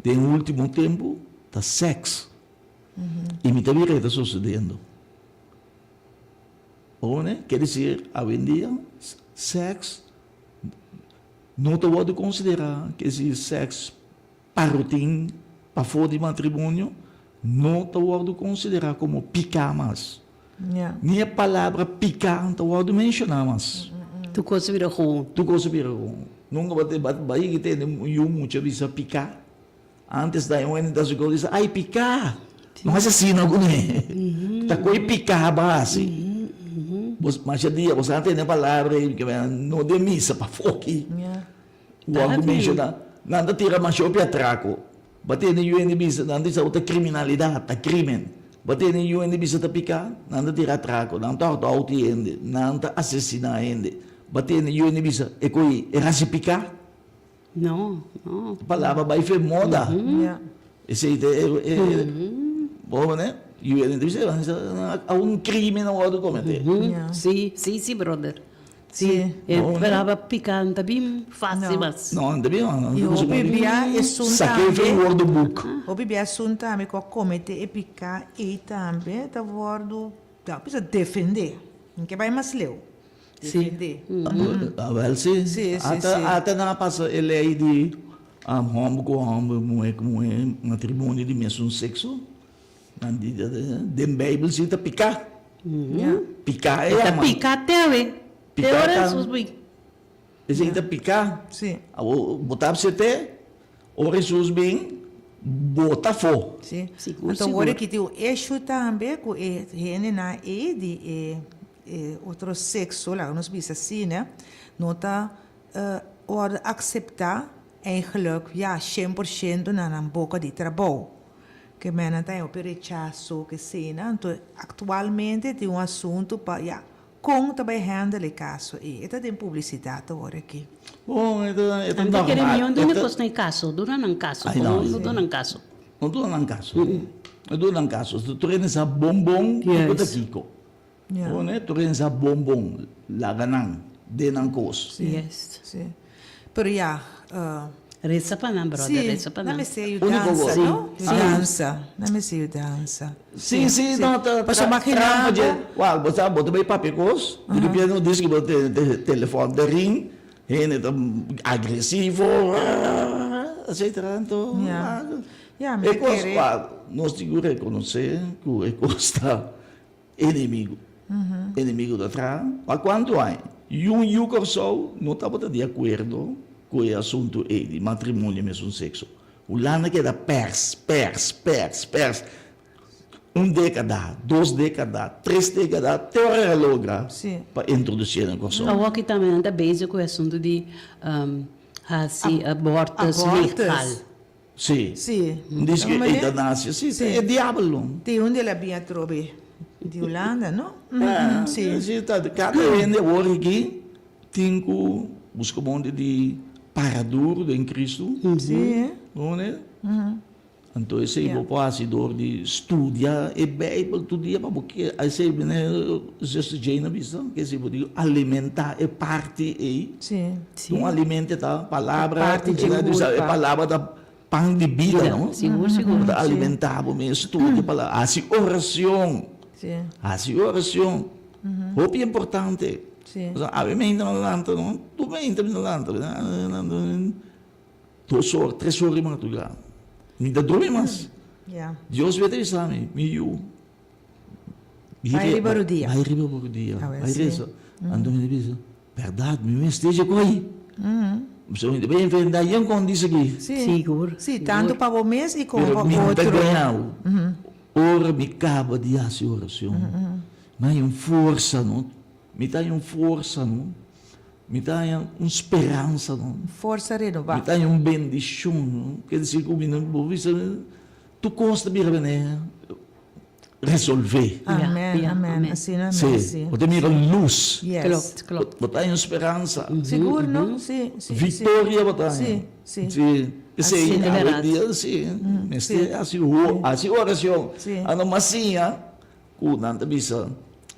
Den ultimo tempu ta sèks. I mi ta mira e ta sosediendo. One, ke desir awendia sèks no ta wòrdu konsiderá, ke desir sèks parotin pafó di matrimonio no ta wòrdu konsiderá komo piká mas. Ni e palabra piká no ta wòrdu menshoná mas. Tur kos a bira gewoon. Tur kos a bira gewoon. Nunka bo ta bai yega tende un yu mucha bisa piká. Antes da un hende ta su bisa, ay piká. No hasi asina kuné. Ta koe piká bo hasi. Masha dia bo sa tende e palabra ei no den misa pafó aki. Wòrdu menshoná. Nan ta tira masha hopi atrako. Bo tende yu hende bisa, nan ta bisa bo ta kriminalidat, ta krimen. Bo tende yu hende bisa ta piká, nan ta tira atrako, nan ta hòrta outo di hende, nan ta asesiná hende. Bo tende yu hende bisa, e koe e hasi piká? No, no. E palabra bai fe moda. Esei ta e, bo hoor, yu hende ta bisa, a un krimen a wòrdu kometé. Si, si, si brother. Si, e palabra piká no ta bin fásil mas. No, no ta bin, no. I hopi bia esun tambe. Saké fen wòrdu buk. Hopi bia esun tambe ku a kometé e piká ei tambe ta wòrdu, ta bisa defendé. No ke bai mas leu. Defendé. Awèl si. Si, si, si. Ata nan a pasa e lei di hòmber ku hòmber, muhé ku muhé, matrimonio di mesun sekso. Nan di den Bijbel si ta piká. Piká e E ta yama. piká te awe. Te Piká ora ta. Hesus bui. Esei ta piká. Sí. Awor bo ta apsete, ora Hesus bin, bo ta afó. Sí. Sigur, Anto sigur. wor aki tin un issue tambe ku e hendenan ei di e e otro sekso, laga nos bisa asina, no ta wòrdu akseptá eigenlijk ya 100% na nan boka di trabou. Ke mennan ta hopi rechaso ke esena, anto aktualmente tin un asuntu pa ya kon ta bai handle e kaso ei. E ta den publisidat awor aki. Bon, e ta e ta Ami ta kere normal. mion E duna ta kos na e kaso, duna nan kaso, Ai komo no. no duna nan kaso. No duna nan kaso. No duna nan kaso. Tur hende sa bon bon kiko ta Juist. kiko. Ya. Bon, tur hende sa bon bon laga nan den nan kos. Sí. Juist. Sí. Pero ya, Reza pa nan, brother, Sí, reza pa nan nan. mester Único yudansa, kos. no? Sí. Yudansa, nan mester yudansa. Sí, sí, no, ta Pasobra imagina trampa bo. dje. Wak, bo sa, bo ta bai papia kos, di repente no dici ku bo tene telefòn ta ring, hende ta agresivo, etcetera, anto, Ya. Ya, mi e ta kos, kere. wak, nos tin ku rekonosé ku e kos ta Enemigu. Enemigu ta traha pa kuantu aña? Yun yu Kòrsou no tabata di akuerdo ku e asuntu ei di matrimonio mesun sekso. Hulanda keda pèrs, pèrs, pèrs, pèrs. Un dékada, dos dékada, tres dékada te ora el a logra pa introdusié na Kòrsou. Awor ki tambe nan ta bezig ku e asuntu di hasi abortus legal. Sí. Sí. Dice que eutanasia, sí, Sí. e diabel lo. Tin un de la bin atrobe di Hulanda, no? Ah, Sí. sí, ta, cada hende awor aki tin cu busca bon di para duro den Cristo. Sí, eh? No, ne? Anto esey Ja. bo por haci door di studia e Bijbel tur dia pa bo ke, esey bene Zuster Jane a bisa, ke esey bo di alimenta e parti ey. Sí. Sí. Un alimente ta palabra, Parti dje e kurpa. palabra ta pan di bida, Bida, no? sigur, sigur. Bo ta alimenta bo mes, studia palabra, haci oracion. Sí. Haci oracion. Hopi importante. Sí. Pasobra awe mi ainda no lanta, no? Tur mi ainda no lanta. Dos or, tres or di madrugá. Mi ta drumi mas. Ja. Dios wet a bisa mi, mi yu, Bai riba rudia. Bai riba bo rudia. Awe Bai si. resa. Anto mi ta bisa, bèrdat mi mester dje koi. Pasobra mi ta bai enfrentá yen kon di sigui. Sí. Sigur, Sí, sigur. tantu pa bo mes i komo Pero pa mi no ta otro. gaña bo. Ora mi kaba di hasi orashon, mi haña un forsa, no? Mi ta haña un forsa, no? Mi ta haña un speransa, no? Forsa renobá. Mi ta haña un bendishon, no? Ke disi ku mi no bo bisa tur kos ta bira bene resolvé. Amen, amen. Asina mes, si. Si, bo ta mira lus. Yes. Klopt, klopt. Bo ta haña un speransa. Sigur, no? Si, si, si. Viktoria bo ta haña. Si, si. Si. P'esei Asina awe bèrdat. dia si mester hasi hasi orashon. Si. Anto mas siña Ku nan ta bisa,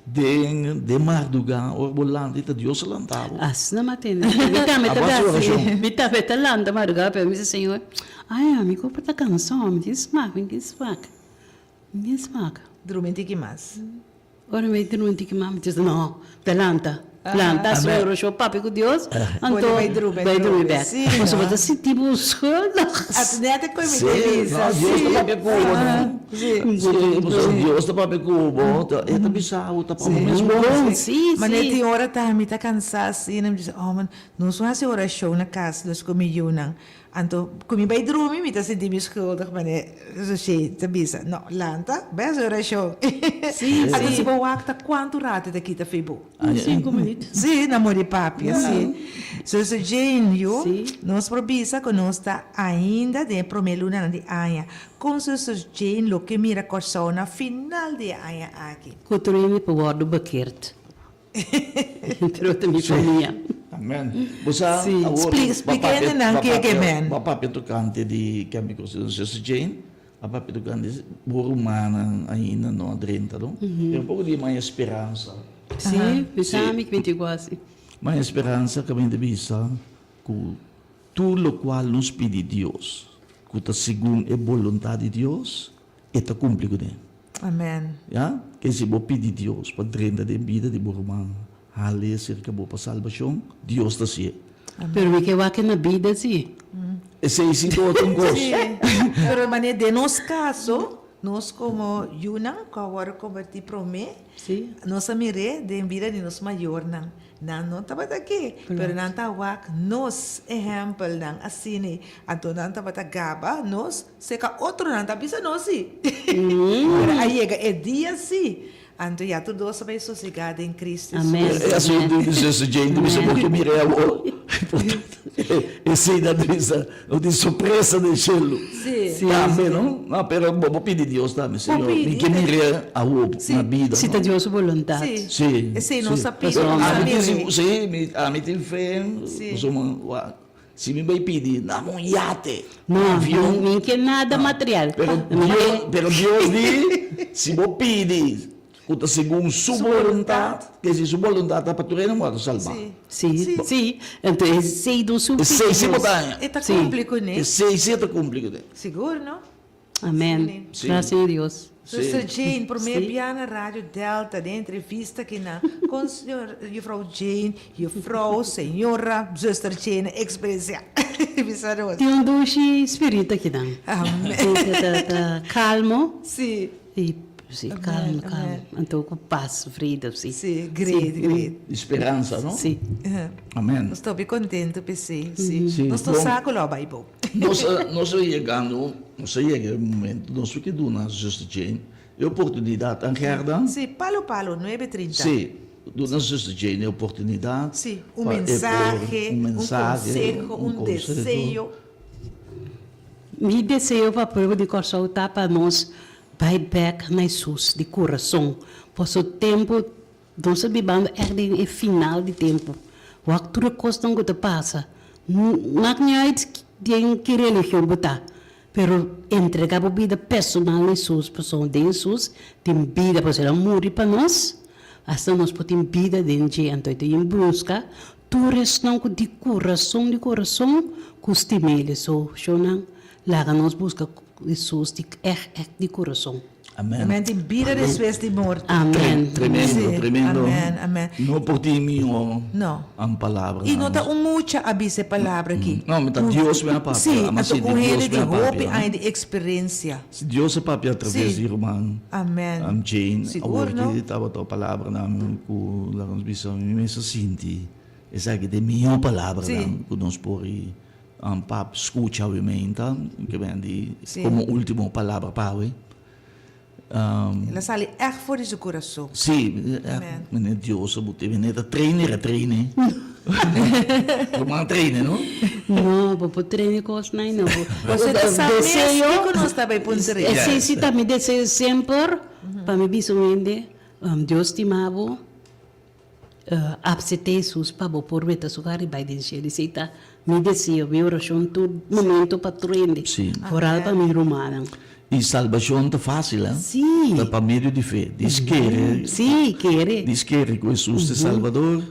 Den den mardugá, ora bo lanta i ta Dios a lanta bo. Asina mi a tende. Mi tambe ta Abo hasi hasi. orashon. Mi tambe ta lanta mardugá, pero mi bisa, Señor, ai ami ku por ta kansa, mi tin smak, mi tin smak, mi tin smak. Drumi un tiki mas. Ora mi drumi tiki mami mi ta no, ta lanta, lanta hasi un orashon papia ku Dios, anto bai drumi bai drumi bek. Sí, Pasobra no. bo ta sinti bo schuldig. At net e koe mi Sí, ta bisa, no, Dios ta sí. papia ku bo, no? Sí. Sí, pasobra Dios ta papia ku bo, ta e ta bisa bo ta pa bo mes bon. Bon, sí, Ma net sí. tin ora ta mi ta kansa asina, mi ta bisa, oh man, nos no hasi orashon na kas nos ku mi yunan. Anto ku mi bai drumi mi ta sinti mi schuldig mane Roshé ta bisa no lanta bai hasi orashon. Sí, Anto sí. si bo wak ta kuantu rato ta kita fi bo? Un sinku minuut. Sí, na mori papia, sí. Zuster Jane, yu, Sí. nos por bisa ku nos ta ainda den e promé lunanan di aña. Kon Zuster Jane lo ke mira Kòrsou na final di e aña aki? Ku tur hende por wòrdu bekeerd. Pero ta mi famia. Amen. Bo sa Sí. awor Spli- bo splika papia, hende nan bo ke ke papia, men. bo papia tokante di kemikos di Zuster Jane, a papia tokante bo rumannan ainda no a drenta no. Pero un poko di maya speransa. Sí, mi sa mi ki mi tin gosi. Maya speransa kaminda bisa ku tur lokual nos pidi Dios ku ta segun e boluntat di Dios, E ta cumpli cu ne. Amen. Ya? Ke si bo pidi Dios pa drenta den bida di bo ruman, hal'e cerca bo pa salbacion, Dios ta haci'e. Pero mi ke wak na bida si. Esey si ta otro un cos. Sí. Pero manera den nos caso, nos como yunan cu a worde converti prome, Sí. nos a mir'e den bida di nos mayornan. Nan no tabata ke, pero nan ta wak nos ehempelnan asina. Anto nan tabata gaba nos Seka otronan ta bisa nos si. Pero a yega e dia si. Anto ya tur dos a bai sosegá den Cristo Amen. Hesus. E asuntu di Zuster Jane ta bisa bo ke mira e awor. Esei nan ta bisa no tin sorpresa den shelu. Si. Tambe no. No, pero bo por pidi Dios tambe, Señor, mi ke mira awor na bida. Si ta Dios su boluntat. Si. Si. Esei nos a pidi. Ami tin, si, ami tin fe. Pasobra Si mi bai pidi, dame un yate, un No, avion. mi ke nada material. Pero Dios, pero Dios di, si bo pidi ku ta segun su boluntat, ke si su boluntat ta pa tur hende wòrdu salbá. Sí, sí. Anto esei don su Esei si bo ta haña. E ta kumpli kuné. Esei si e ta kumpli kuné. Sigur, no? Amen. Sí. Gracias a Dios. Zuster Jane, prome Sí. bia na Radio Delta den entrevista kina con señor, juffrouw Jane, juffrouw, señora, zuster Jane experiencia. Bisa nos. Tin un dushi spirito akinan. Amen. Ta, ta calmo. Sí. Y sí, Amen, calmo, calmo. amen. Anto cu paz, vrede, sí. Sí, great, great. Di speransa, no? Sí. Amen. Nos ta hopi contento p'esei, sí. Sí, Nos ta bon. sa cu lo a bai bo. Nos a nos a yegando, nos a yega e momento, nos a ke duna Zuster Jane e oportunidat, an Gerda? Sí, palo palo, nuebe trinta. Sí, duna Zuster Jane e oportunidat. Sí, un pa e por mensahe, un un mensahe, conseho, un un conseho. deseo. Mi deseo pa pueblo di Kòrsou ta pa nos bai bèk na Hesus di kurason, pasobra tempu Nos ta bibando ègt den e final di tempu. Wak tur e kosnan ku ta pasa. Mak ni uit den ki religion bo ta, pero entregá bo bida personal na Hesus, pasobra den Hesus tin bida, pasobra el a muri pa nos, asta nos por tin bida den dje. Anto e ta yin buska tur esnan ku di kurason, di kurason ku stim'el. So, shownan, laga nos buska Hesus di ègt, ègt di kurason. Amen. Amen. Tin bida despues di morto. Amen. Tremendo, Sí. tremendo. Amen, amen. No por tin mihó No. an palabra. I no ta un mucha a bisa e palabra aki. No, mi ta Dios me a papia. Sí, Ama anto si un di hende Dios di me a hopi papia. aña di experiencia. Si Dios a papia a traves Sí. di ruman Amen. am Jane, Sigur, awor no? ki tabata palabranan ku laga nos bisa mi mes a sinti esaki ta e mihó palabranan Sí. ku nos por i Pap scucha awe meinta, ke ben di Sí. como ultimo palabra pa awe. El a sali ègt for di su kurason. Sí, Amen. meneer Dios a bute, meneer ta trainer a traine. Ruman traine, no? No, bo por traine kosnan no. Bo ta sa mes Deseo, kiko nos ta bai puntra. Esei si ta mi deseo semper, pa mi bisa un hende, Dios stima bo. Apsete Hesus pa bo por weta su kara i bai den shelu. Esei ta mi deseo, mi orashon tur momento pa tur hende, foral pa mi rumannan. I salbashon ta fásil, eh? Sí. Ta pa medio di fe. Dis kere. Sí, kere. Dis kere ku Hesus ta e Salbador.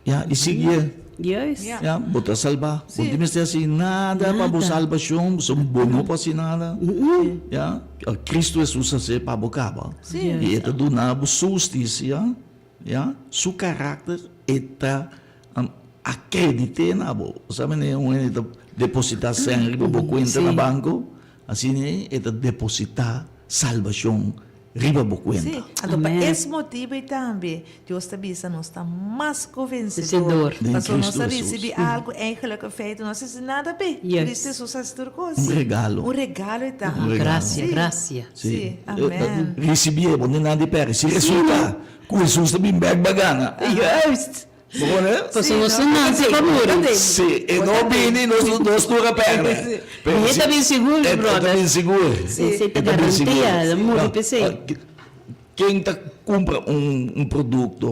Ya, i siguié. Juist. Ja. Ja, bo ta salbá. Bo no tin mester hasi nada pa bo salbashon, bo bo no por hasi nada. Ja, Kristu Hesus a hasi pa bo kaba. I e ta duna bo su hustisia, ja, su karakter e ta akredit'é na bo. Bo sa manera un hende ta depositá sèn riba bo kuenta na banko? Asina e ta depositá salbashon riba bo kuenta. Sí, anto pa es motibu ei tambe Dios ta bisa nos ta mas ku vensedor. Den Pasobra nos Cristo a Hesus. risibí algu eigenlijk in feite no a hasi nada p'e. Cristo Hesus a hasi tur kos. Un regalo. Un regalo e ta. Un regalo. Gracia, gracia. Sí, amen. Risibié, bo no tin nada di pèrdè. Si resultá ku Hesus ta bin bèk bo a gana. Juist. Bo pone? Pasobra nos no nase pa muri. Sí, e no bini nos nos tur a pèrdè. Mi e ta bin sigur, mi brother. E ta bin sigur. Esei ta garantia, el a muri p'esei. Ken ta kumpra un produkto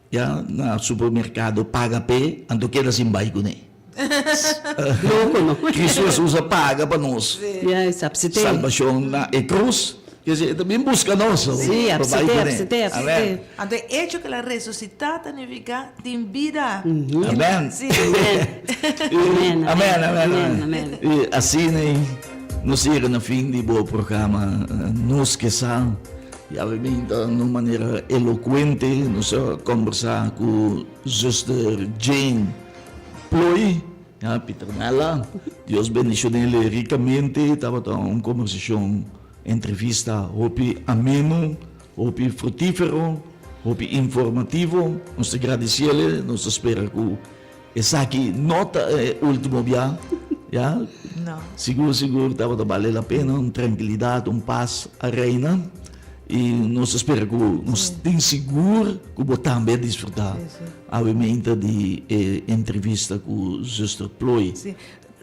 ya na supermerkado paga p'e, anto keda sin bai kuné. Loko no. Kristu Hesus a paga pa nos salbashon na e krus. Kese e ta bin buska nos pa bai kuné. Amen. Anto e echo ku el a resusitá ta nifiká tin bida. Amen. Amen, amen, amen. I asina nos yega na fin di bo programa Nos Ke Sa. I awe bin ta na un manera elokuente nos a kombersá ku Zuster Jane Ploy. Ya, Pieternella, Dios bendishon'el rikamente. Tabata un kombersashon, entrevista hopi ameno, hopi frutífero, hopi informativo. Nos ta gradisiel, nos ta spera ku esaki no ta e último bia, ya. No. Sigur, sigur tabata bale la pena, un trankilidat, un pas a reina. I nos ta spera ku nos tin sigur ku bo tambe a disfrutá. Awe meinta di e entrevista ku Zuster Ploy. Sí.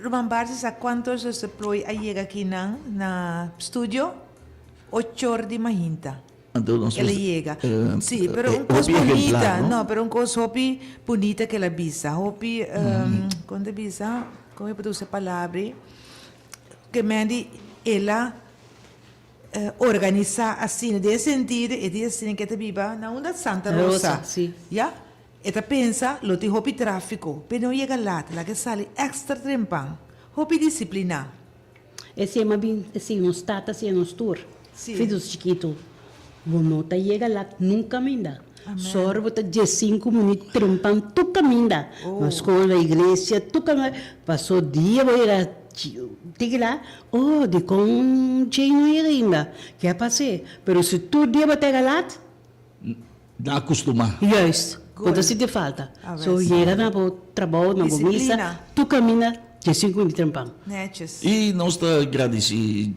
Ruman Barthes sa cuanto Zuster Ploy a yega akinan na studio? Ochor di mahinta. Anto nos El a yega. Sí, pero un cos hopi ejemplar, bunita. no? No, pero un cos hopi bunita ke el a bisa. Hopi, con ta bisa? Con mi por usa e palabra ei? Ke men di el a Organisá asina, den e sentido e di asina ke ta biba na unda Santa Rosa, ya, e ta pensa lo tin hopi tráfiko, pero no yega lat, laga e sali èkstra trempan, hopi disipliná. Esei a bin, esei nos tata hasié nos tur, fidos chikitu, bo no ta yega lat nunka ainda, sòru bo ta diesinku minüt trempan tur kaminda, na skol, na iglesia, tur kaminda, paso dia bo yega. Tiki la, oh, dikon Jane no yega ainda? Ke a pas'é? Pero si tur dia bo ta yega lat? Na akustumá. Juist, bo ta sinti falta. So yega na bo trabou, na bo misa, tur kaminda diesinku minüt trempan. Netjes. I nos ta gradisí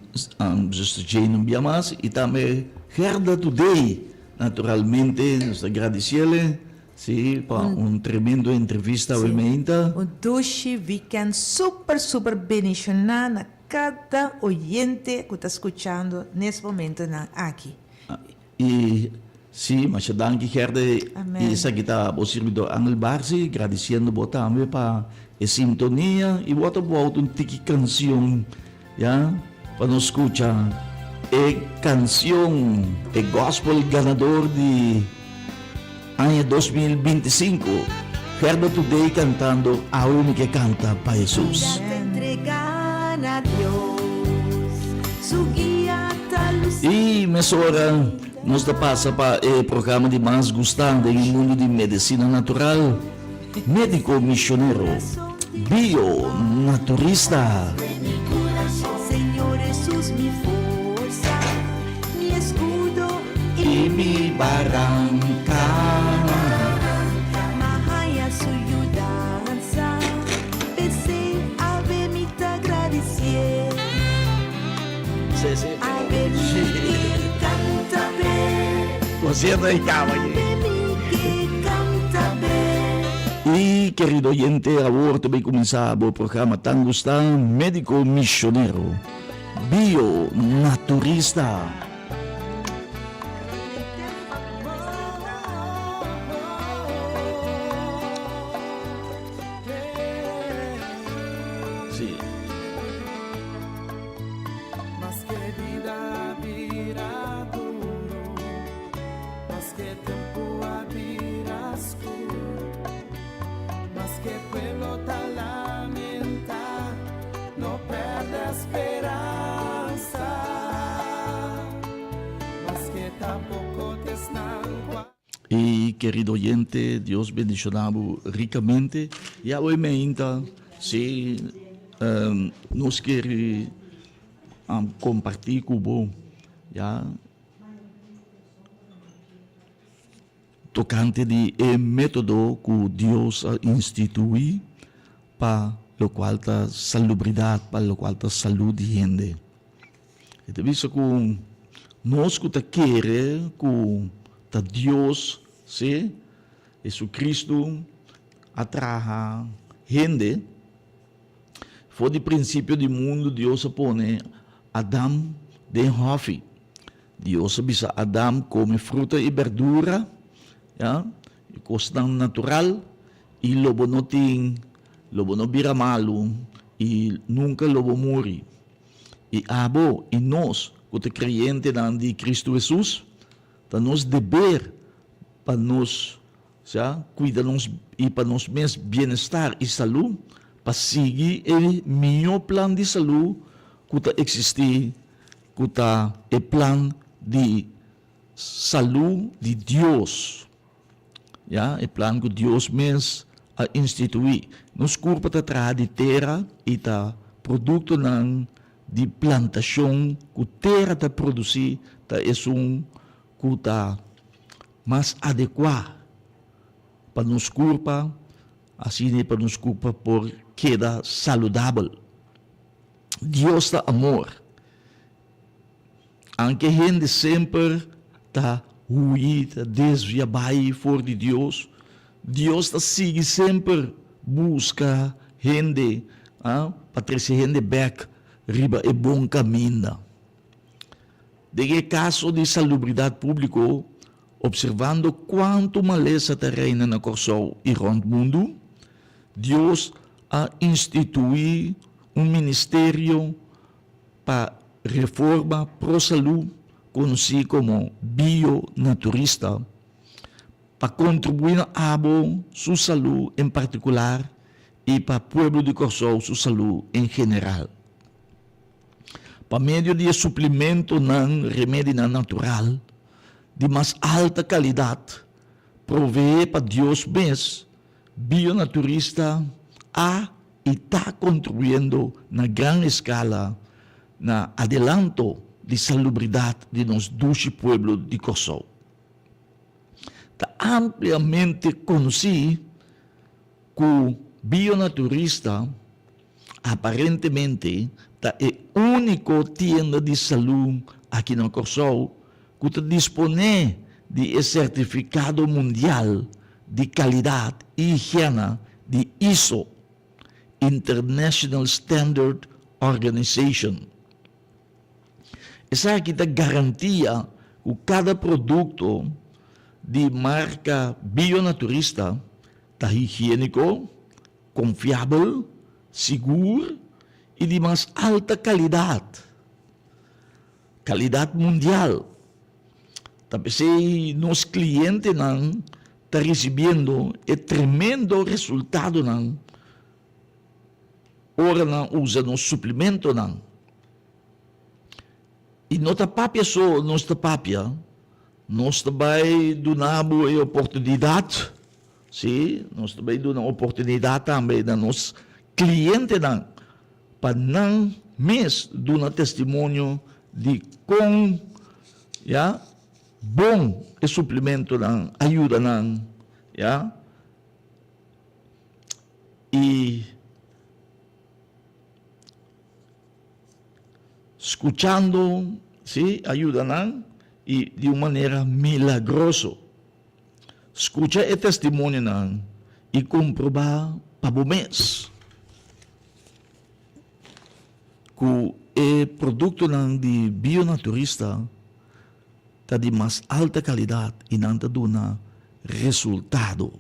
Zuster Jane un bia mas i tambe Gerda Today. Naturalmente nos ta gradisiel. Sí, pa un tremendo entrevista awe meinta. Un dushi weekend super super bendiciona na cada oyente cu ta scuchando nes momentonan aki. Y sí, masha danki Gerde. Amen. Y esaki ta bo sirbidor Angel Barsi, gradiciendo bo tambe pa e sintonia y bo ta bouta un tiki cancion ya pa nos scucha e cancion, e gospel ganador di aña 2025, Gerda Today cantando Awe Mi Ke Canta pa Jesus. Y mesora nos ta pasa pa e programa di mas gusta den e mundo di medicina natural, Médico misionero, bio naturista. I mi baranka. Concierto di cama aki. Y querido oyente, awor ta bay cuminsa bo programa tan gusta, Medico Misionero, Bio Naturista. Sí. kerido oyente, Dios bendiciona bo ricamente. Y awe meinta, si nos kier comparti cu bo, ya, tocante di e metodo cu Dios a institui pa locual ta salubridad, pa locual ta salud di hende. E ta bisa ku nos ku ta kere ku ta Dios, sí, Jesucristo a traha hende, for di prinsipio di mundu Dios a pone Adam den hòfi. Dios a bisa Adam kome fruta i bèrdura, ya, i kosnan natural, i lo bo no tin, lo bo no bira malu, i nunka lo bo muri. I abo i nos ku ta kreyentenan di Kristu Hesus, ta nos deber pa nos, sea, kuida nos i pa nos mes bienestar i salú, pa sigui e mihó plan di salú ku ta eksistí, ku ta e plan di salú di Dios. Ya, e plan ku Dios mes a instituí. Nos kurpa ta traha di tera i ta produktonan di plantashon ku tera ta produsí ta esun ku ta mas adekuá pa nos kurpa, asina pa nos kurpa por keda saludabel. Dios ta amor. Anke hende semper ta hui, ta desvia bai for di Dios, Dios ta sigui semper buska hende pa trese hende bek riba e bon kaminda. Den e kaso di salubridat públiko, opservando kuantu malesa ta reina na Kòrsou i rònt mundu, Dios a instituí un ministerio pa reforma pro salú konosí komo bio-naturista pa kontribuí na abo su salú en partikular i pa pueblo di Kòrsou su salú en general. Pa medio di e suplimentonan remedinan natural di mas alta kalidat proveé pa Dios mes, bio-naturista a i ta kontribuyendo na gran eskala na adelanto di salubridat di nos dushi pueblo di Kòrsou. Ta ampliamente konosí ku Bionaturista aparentemente ta e úniko tienda di salú aki na Kòrsou ku ta disponé di e sertifikado mundial di kalidat i higiena di iso, International Standard Organization. Esaki ta garantia ku kada produkto di marka Bionaturista ta higiéniko, konfiabel, sigur i di mas alta kalidat. Kalidat mundial. Ta p'esei nos klientenan ta risibiendo e tremendo resultadonan ora nan usa nos suplimentonan. I no ta papia so nos ta papia, nos ta bai duna bo e oportunidat, si, nos ta bai duna oportunidat tambe na nos klientenan pa nan mes duna testimonio di kon ya bon e suplimentonan a yuda nan ya i skuchando si a yuda nan i di un manera milagroso. Skucha e testimonionan i komprobá pa bo mes ku e produktonan di Bionaturista ta di mas alta kalidat i nan ta duna resultado.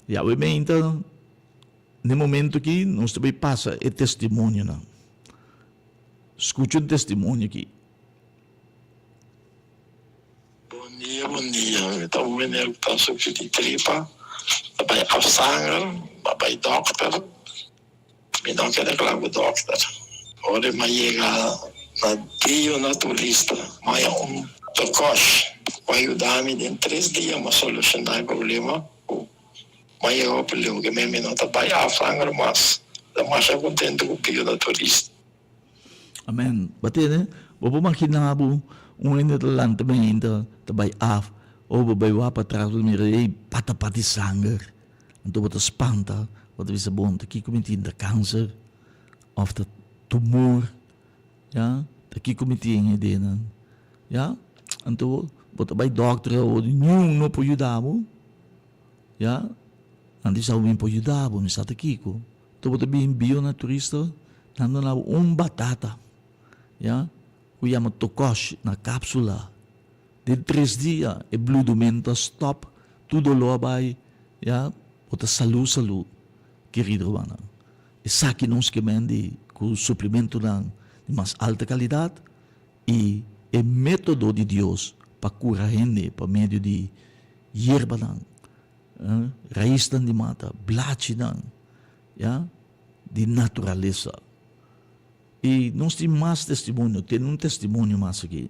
Yahweh meinta n'e momento aki nos ta bai pasa e testimonionan. Skucha un testimonio aki. Bon dia bon dia mi ta un meneer ku ta sufri di tripa ta bai afsanger a bai dokter mi no keda kla ku dokter ora mi a yega na dio naturista mi a haña un tokosh. Ku a yuda mi den tres dia mi a solushoná e problema ku mi a yega op leu ke mi no ta bai afhanger mas. Mi ta masha kontentu ku Bionaturista. Amen. Bo tene? Bo por magina bo un hende ta lanta mainta ta bai af o bo bai wak patras bo ta mira ey pata pati sanger. Anto bo ta spanta bo ta bisa bon ta kiko mi tin ta kanser of ta tumor ya ta kiko mi tin e denan ya anto bo ta bai dokter awo niun no por yuda bo ya nan bisa bo mi por yuda bo mi sa ta kiko. Anto bo ta bin bio na turista nan ta duna bo un batata ya ku yama tokosh na kapsula. Den tres dia e bludumento a stop, tur doló a bai ya, bo ta salú salú kerido rumannan. Esaki nos ke men di ku suplimentonan di mas alta kalidat i e metodo di Dios pa kura hende pa medio di yerbanan. Raisnan di mata, blachinan, ya, di naturalesa. I nos tin mas testimonio, tene un testimonio mas aki.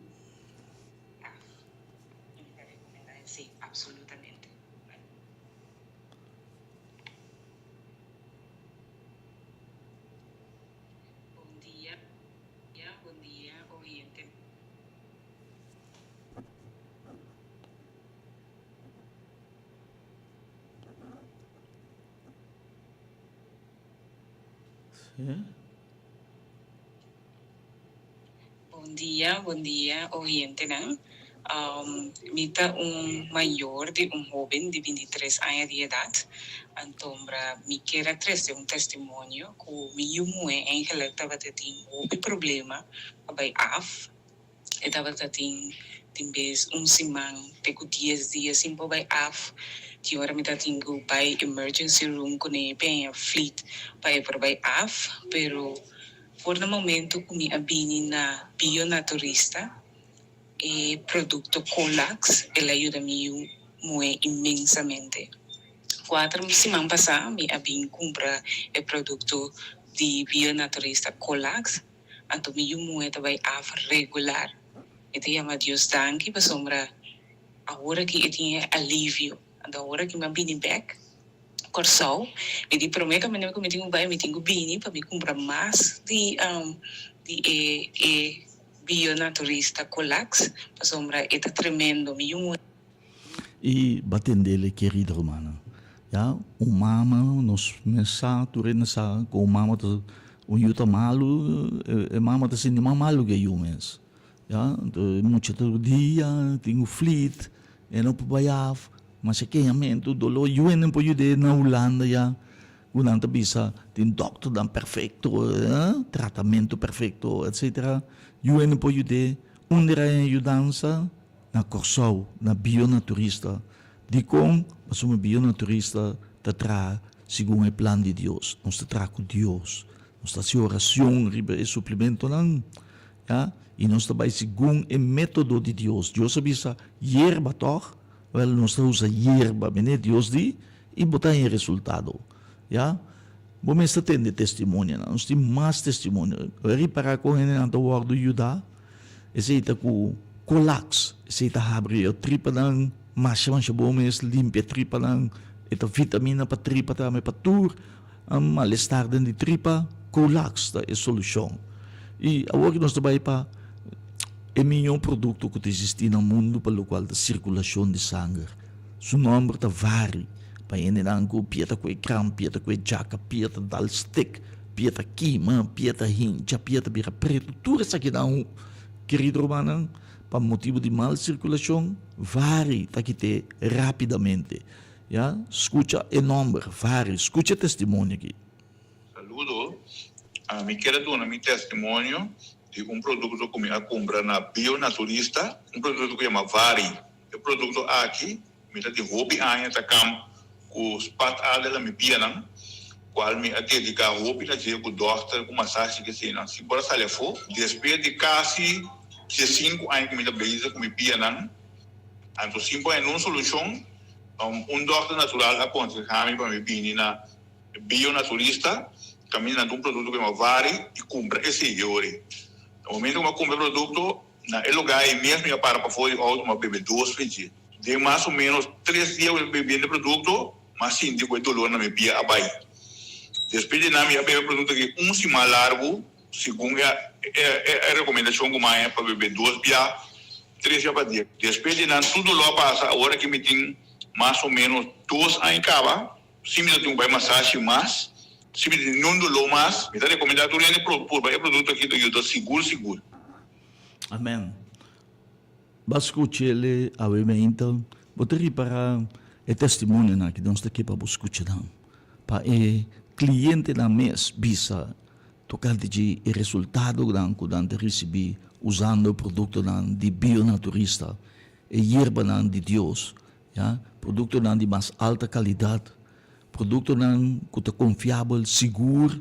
Bon dia, bon dia oyentenan. Mi ta un mayor di un hoben di bintitres aña di edat. Antombra mi kier a trese un testimonio ku mi yu muhé eigenlijk tabata tin hopi problema pa bai af. E tabata tin tin bes un siman te ku dies dia sin por bai af. Tin ora mi ta tin ku bai emergency room kuné peña flit pa e por bai af. Pero for na momento ku mi a bini na Bionaturista e produkto Colax el a yuda mi yu muhé inmensamente. Kuater siman pasá mi a bin kumpra e produkto di Bionaturista Colax. Anto mi yu muhe ta bai af regular. Mi ta yama Dios danki pasobra awor aki e tin e alivio. Anto awor aki mi a bini bek Kòrsou. Mi di promé kaminda ku mi tin ku bai mi tin ku bini pa mi kumpra mas di di e e bionaturista Colax pasobra e ta tremendo. Mi yu muhe. I batendele kerido rumannan. Ya, un mama nos mes sa, tur hende sa ku un mama ta, un yu ta malu, e mama ta sinti mas malu ku e yu mes. Ya, anto e mucha tur dia tin un flit, e no por bai af, masha keñamentu, doló, yu hende por yud'é na Hulanda ya, ku nan ta bisa tin dòkternan perfekto, tratamentu perfekto, etsetera, yu hende por yud'é, unda era e yudansa? Na Kòrsou, na Bionaturista. Dikon? Pasobra Bionaturista ta traha segun e plan di Dios. Nos ta traha ku Dios. Nos ta hasi orashon riba e suplimentonan, ya, i nos ta bai segun e método di Dios. Dios a bisa yerba, tòg? Wèl, nos ta usa yerba, mene Dios di, i bo ta haña e resultado, ya. Bo mester tende testimonionan. Nos tin mas testimonio. Ripará kon hendenan ta wòrdu yudá. Esei ta ku kolaks, esei ta habri e tripanan masha masha bon mes, limpia tripanan, e ta vitamina pa tripa tambe, pa tur malestar den di tripa, kolaks ta e solushon. I awor ku nos ta bai pa e miño produkto ku ta existi na mundu pa lokual ta sirkulashon di sanger, su nòmber ta vari pa hendenan ku pia ta kue kram, pia ta kue djaka, pia ta dal stek. Pia ta kima, pia ta hincha, pia ta bira pretu, tur esakinan, kerido rumannan, pa motibu di mal sirkulashon, vari ta kit'é rápidamente. Ya, skucha e nòmber, vari, skucha e testimonio aki. Saludo, ami kier a duna mi testimonio di un produkto ku mi a kumpra na Bionaturista, un produkto ku yama Vari. E produkto aki Mi ta tin hopi aña ta kamp ku spat alde na mi pianan, kual mi a dediká hopi na dje ku dòkter, ku masashi ke eseinan. Si por a sali afó, despues di kasi diesinku aña ku mi ta bezig ku mi pianan, anto sin por haña nun solushon, un dòkter natural a konsehá mi pa mi bini na bionaturista, kaminda nan ta un produkto ku yama Vari i kumpra esei yori. Na momento ku mi a kumpra e produkto. Na e lugá ei mes mi a para pafó di outo, mi a bebe dos fridjé. Den mas o ménos tres dia ku mi a bebiendo e produkto, mi a sinti ku e dolor na mi pia a bai. Despues di nan mi a bebe e produkto aki un siman largu, segun e rekomendashon ku mi a haña pa bebe dos bia, tres bia pa dia. Despues di nan tur dolor a pasa, awor aki mi tin mas o ménos dos aña kaba Si mi ta tin ku bai masashi mas, si mi tin niun doló mas, mi ta rekomendá tur hende purba e produkto aki ta yuda sigur sigur. Amen. Ba skuch'el awe meinta, bo ta ripará e testimonionan aki nos ta ke pa bo skucha nan, pa e klientenan mes bisa tokante dje e resultadonan ku nan ta risibí usando e produktonan di Bionaturista, e yerbanan di Dios. Ya, produktonan di mas alta kalidat, produktonan ku ta konfiabel, sigur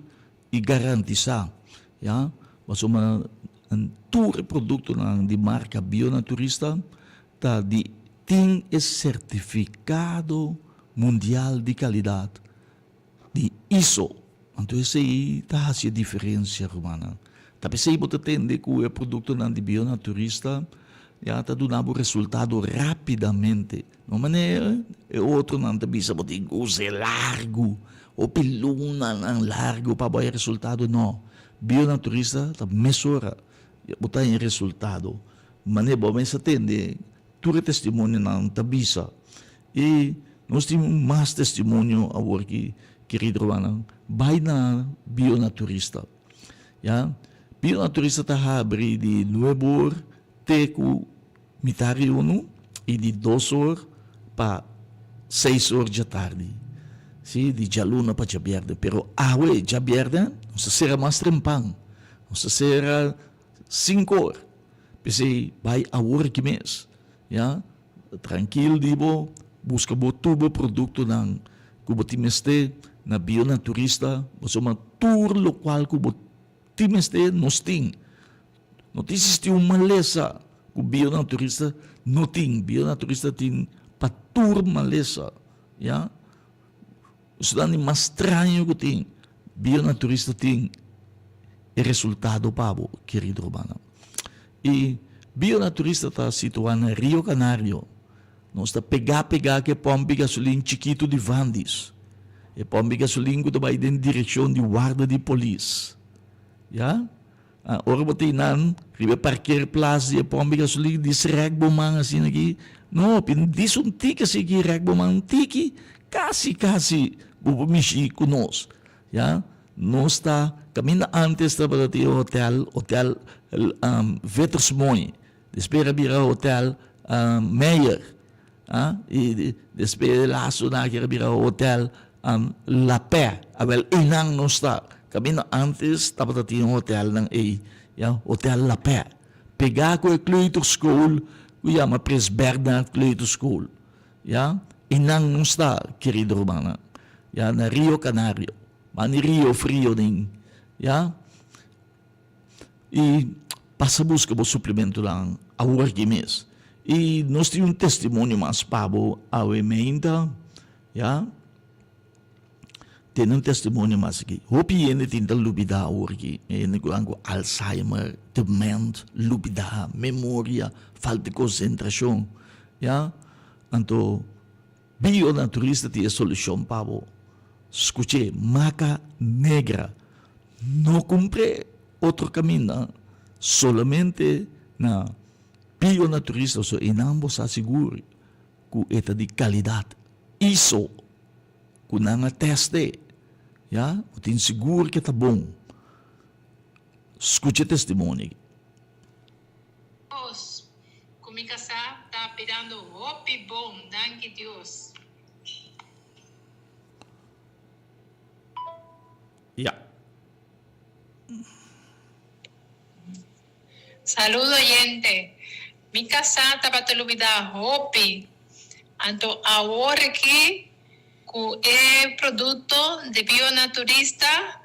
i garantisá. Ya, pasobra tur e produktonan di marka Bionaturista ta di tin e sertifikado mundial di kalidat di ISO. Anto esei ta hasi e diferensia, rumannan. Ta p'esei bo ta tende ku e produktonan di Bionaturista ya ta duna bo resultado rápidamente. No manera e otronan ta bisa bo tin ku us'é largu, hopi lunanan largu pa bo haña resultado. No, Bionaturista ta mesora bo ta haña resultado. Manera bo mes a tende tur e testimonionan ta bisa. I nos tin mas testimonio awor ki, kerido rumannan, bai na Bionaturista. Ya, Bionaturista ta habri di nuebe or te ku mitar di unu i di dos or pa seis or djatardi. Si, di djaluna pa djabièrnè. Pero awe djabièrnè nos ta sera mas trempan. Nos ta sera sinku or. P'esei bai awor aki mes. Ya. Trankil di bo buska bo tur bo produktonan ku bo tin mester na Bionaturista, pasobra tur lokual ku bo tin mester nos tin. No ta existi un malesa ku Bionaturista no tin. Bionaturista tin pa tur malesa, ya. Esnan di mas straño ku tin, Bionaturista tin e resultado pa bo, kerido rumannan. E Bionaturista ta situá na Rio Canario. Nos ta pegá pegá ku e pòmp di gasolin chikitu di Vandis. E pòmp di gasolin ku ta bai den direkshon di warda di polis. Ya? Ora bo ta einan riba e parkeerplaats di e pòmp di gasolin, dis rèk bo man asina aki. No, pin dis un tiki asina aki, rèk bo man un tiki, kasi kasi bo por mishi ku nos. Ya, nos ta caminda antes tabata tin e hotel, hotel Vettersmooi, despues a bira hotel Meyer, ah, y despues laatste una a bira hotel La Paix, awel eynan nos ta, caminda antes tabata tin e hotelnan ey, ya, hotel La Paix, pega cu e kleuterschool cu yama Prins Bernhard Kleuterschool. Ya, i nan no sta, kerido rumannan, ya, na Rio Canario, ma ni Rio Frio nin, ya. I pasa buska bo suplementonan awor aki mes. I nos tin un testimonio mas pa bo awe meinta, ya. Tene un testimonio mas aki. Hopi hende tin ta lubida awor aki, hende ku nan ku Alzheimer, dement, lubida, memoria, falta di konsentrashon. Ya, anto bionaturista tin e solushon pa bo. Skuch'é, maca negra. No kumpr'é otro kaminda, solamente na bionaturista, so einan bo sa sigur ku e ta di kalidat. ISO, ku nan a test'é, ya, bo tin sigur ke ta bon. Skucha e testimonio aki. Dios ku mi kasá ta birando hopi bon danki Dios. Ya. Saludo oyente, mi kasá tabata lubidá hopi, anto awor aki ku e produkto di Bionaturista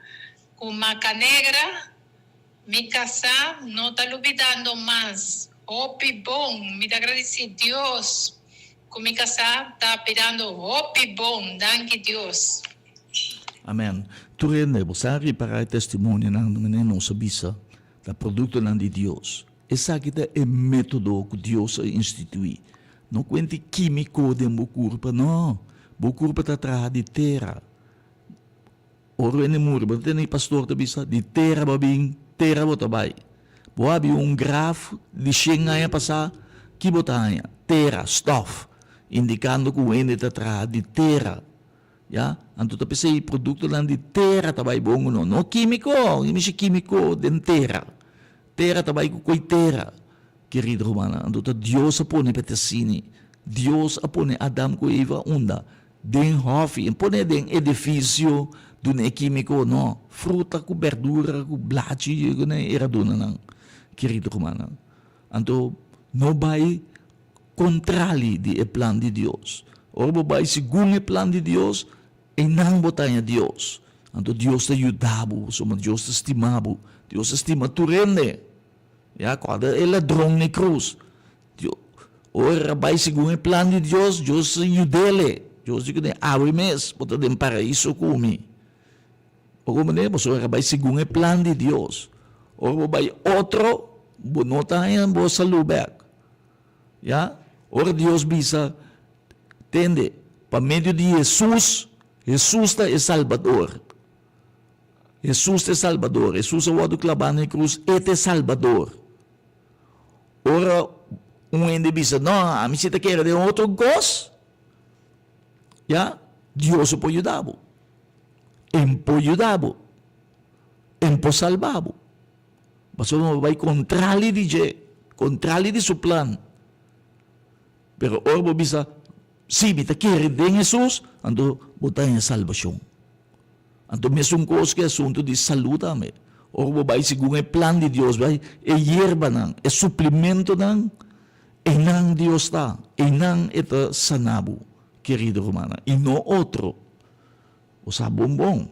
ku Maca Negra Mi kasá no ta lubidando mas. Hopi bon! Mi ta gradisí Dios ku mi kasá ta birando hopi bon. Danki Dios! Amen. Tur hende, bo sa ripará e testimonionan manera nos a bisa ta produktonan di Dios. Esaki ta e método ku Dios a instituí. No kuenti kímiko den bo kurpa, no. Bo kurpa ta traha di tera. Ora hende muri, bo ta tende e pastor ta bisa, di tera bo a bin, tera bo ta bai. Bo a habia un graf di shen aña pasá, ki bo ta haña? Tera, stòf, indikando ku hende ta traha di tera. Ya, anto ta p'esei produktonan di tera ta bai bon ku no, no kímiko, no mishi kímiko den tera. Tera ta bai ku koi tera, kerido rumannan. Anto ta Dios a pone pa e ta asini. Dios a pone Adam ku Eva unda? Den hòfi. E pone den edifisio duna e kímiko, no. Fruta ku bèrdura ku blachi ku nan era duna nan, kerido rumannan. Anto no bai kontrali di e plan di Dios. Ora bo bai segun e plan di Dios, einan bo ta haña Dios. Anto Dios ta yuda bo, pasobra Dios ta stima bo. Dios ta stima tur hende. Ya, kòrda e ladron n'e krus. Dios, ora bai segun e plan di Dios, Dios ta yud'ele. Dios di kuné, Awe mes bo ta den paraiso ku mi. Bo comprende? Pasobra ora bai segun e plan di Dios. Ora bo bai otro, bo no ta haña bo salú bèk. Ya? Ora Dios bisa, Tende, pa medio di Hesus, Hesus ta e Salbador. Hesus ta e Salbador. Hesus a wòrdu klabá na e krus, E ta e Salbador. Ora un hende bisa, No, ami si ta kere den otro kos, ya, Dios a por yuda bo. E por yuda bo. E por salba bo. Pasobra bo bai kontrali di dje, kontrali di su plan. Pero ora bo bisa, Sí, mi ta kere den Hesus, anto bo ta haña salbashon. Anto mesun kos ku e asuntu di salú tambe. Ora bo bai segun e plan di Dios, bai e yerbanan, e suplimentonan, einan Dios ta, einan e ta sana bo, kerido rumannan, i no otro. Bo sa bon bon.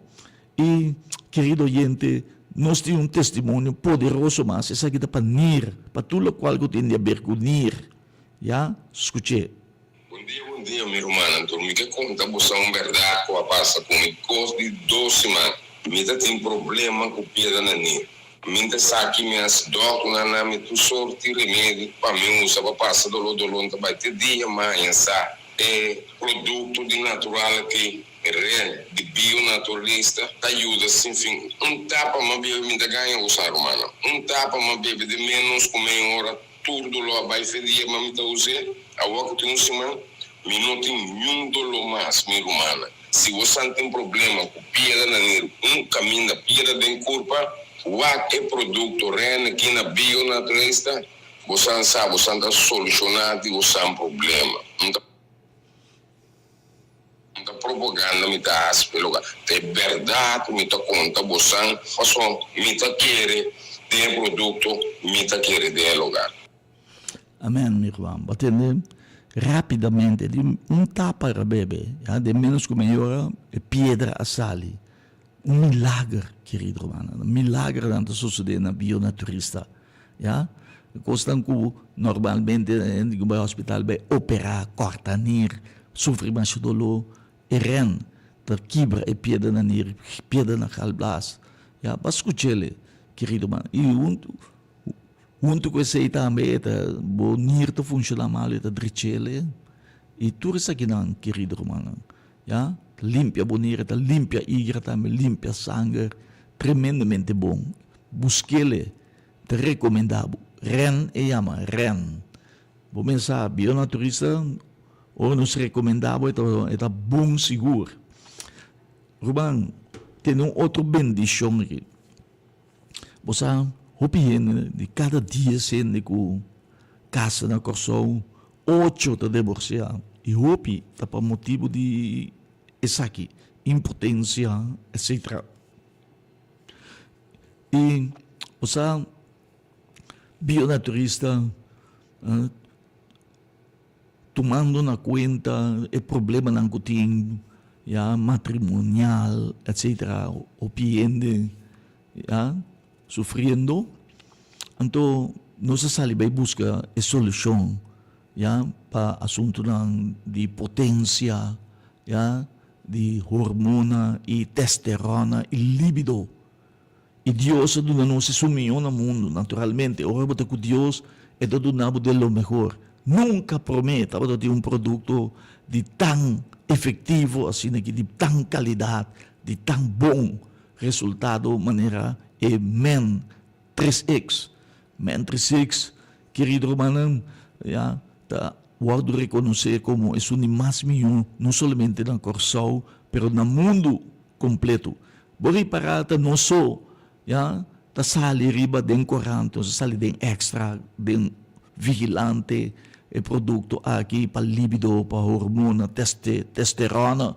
I, kerido oyente, nos tin un testimonio poderoso mas, esaki ta pa nir, pa tur lokual ku tin di aber ku nir. Ya, skuch'é. Bon dia, bon dia, mi rumannan. Tur mi ke konta boso un bèrdat ku a pasa ku mi kos di dos siman. Mi ta tin problema ku piedra na nir. Mi ta sa ki mi hasi dòkternan na mi tur sorti remedi pa mi usa pa pasa doló. Doló ta bai te dia maña sa e produkto di natural aki ren di bio naturalista ta yuda sin fin. Un tapa mi a bebe mi ta gaña usa rumannan. Un tapa mi a bebe den menos ku mei ora tur doló a bai fe dia ma mi ta us'é. Awor ku tin un siman mi no tin niun doló mas mi rumannan. Si bo san tin problema ku piedra na nir un kaminda piedra den kurpa wak e produkto ren aki na bio naturalista. Bo san sa, bo san ta solushoná di bo san problema. N ta N ta propaganda mi ta hasi p'e loka. Ta e bèrdat mi ta konta bo san, pasobra mi ta kere den e produkto, mi ta kere den e loka. Amen mi ruman. Bo a tende rapidamente di un tapa era bebe, ya den menos ku media ora e piedra a sali. Un milager, kerido rumannan. Milagernan ta sosodé na bionaturista. Ya. Kosnan ku normalmente hende ku bai hospital bai operá, kòrta nir, sufri masha doló, e ren ta kibra e piedra na nir, piedra na galblaas. Ya, bo a skuch'el, kerido ruman. I huntu, huntu ku esei tambe e ta, bo nir ta funshoná malu, e ta drech'el. I tur esakinan, kerido rumannan. Ya, ta limpia bo nira, ta limpia igra tambe, limpia sanger, tremendamente bon. Buskele, ta rekomendá bo. Ren e yama, ren. Bo mes sa, bionaturista, ora nos rekomendá bo, e ta bon sigur. Ruman, tene un otro bendishon aki. Bo sa, hopi hende, di kada dies hende ku kasa na Kòrsou, ocho ta divorsiá i hopi ta pa motibu di esaki, impotensia, etsetera. I bo sa, bionaturista Tumando na kuenta e problemanan ku tin ya matrimonial etcetera hopi hende ya sufriendo anto nos a sali bai buska e solushon ya pa asuntunan di potensia ya di hormona i testerona i libido. I Dios a duna nos esun mihó na mundu, naturalmente. Ora bo ta ku Dios, E ta duna bo de lo mehor. Nunka promé tabata tin un produkto di tan efektivo asina aki, di tan kalidat, di tan bon resultado manera e Men 3X. Men 3X, kerido rumannan, ya, ta wòrdu rekonosé komo esun di mas mihó, no solamente na Kòrsou, pero na mundu kompleto. Bo ripará ta no so, ya, ta sali riba den korant, nos ta sali den Extra, den Vigilante, e produkto aki pa libido, pa hormona, teste, testerona,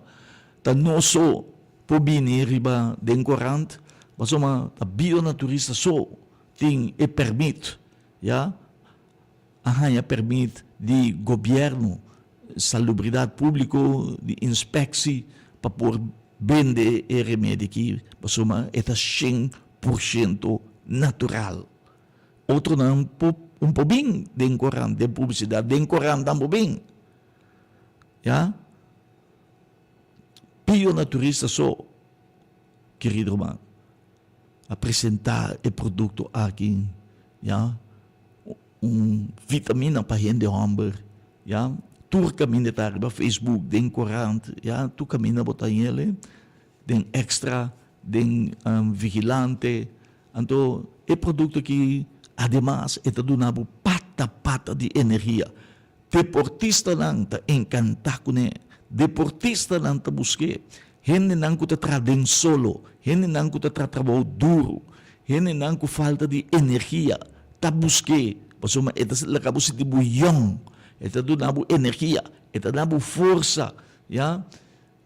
ta no so por bini riba den korant, pasobra ta bionaturista so tin e permit, ya. A haña permit di gobièrnu, Salubridat Públiko, di inspeksi pa por bende e remedi aki pasobra e ta shen por shento natural. Otronan por un por bin den korant, den publisidat, den korant nan por bin. Ya. Pio naturista so, kerido ruman, a presentá e produkto aki, ya. Un vitamina pa hende homber, ya. Tur caminda ta riba Facebook, den corant, ya. Tur caminda bo ta hele, den Extra, den Vigilante. Anto e producto aki, ademas e ta duna bo pata pata di energia. Deportistanan ta encanta cune, deportistanan ta busque. Hendenan cu ta traha den solo, hendenan cu ta traha trabou duro, hendenan cu falta di energia ta busque, pasobra e ta laga bo sinti bo yong, e ta duna bo energia, e ta duna bo forsa, ya.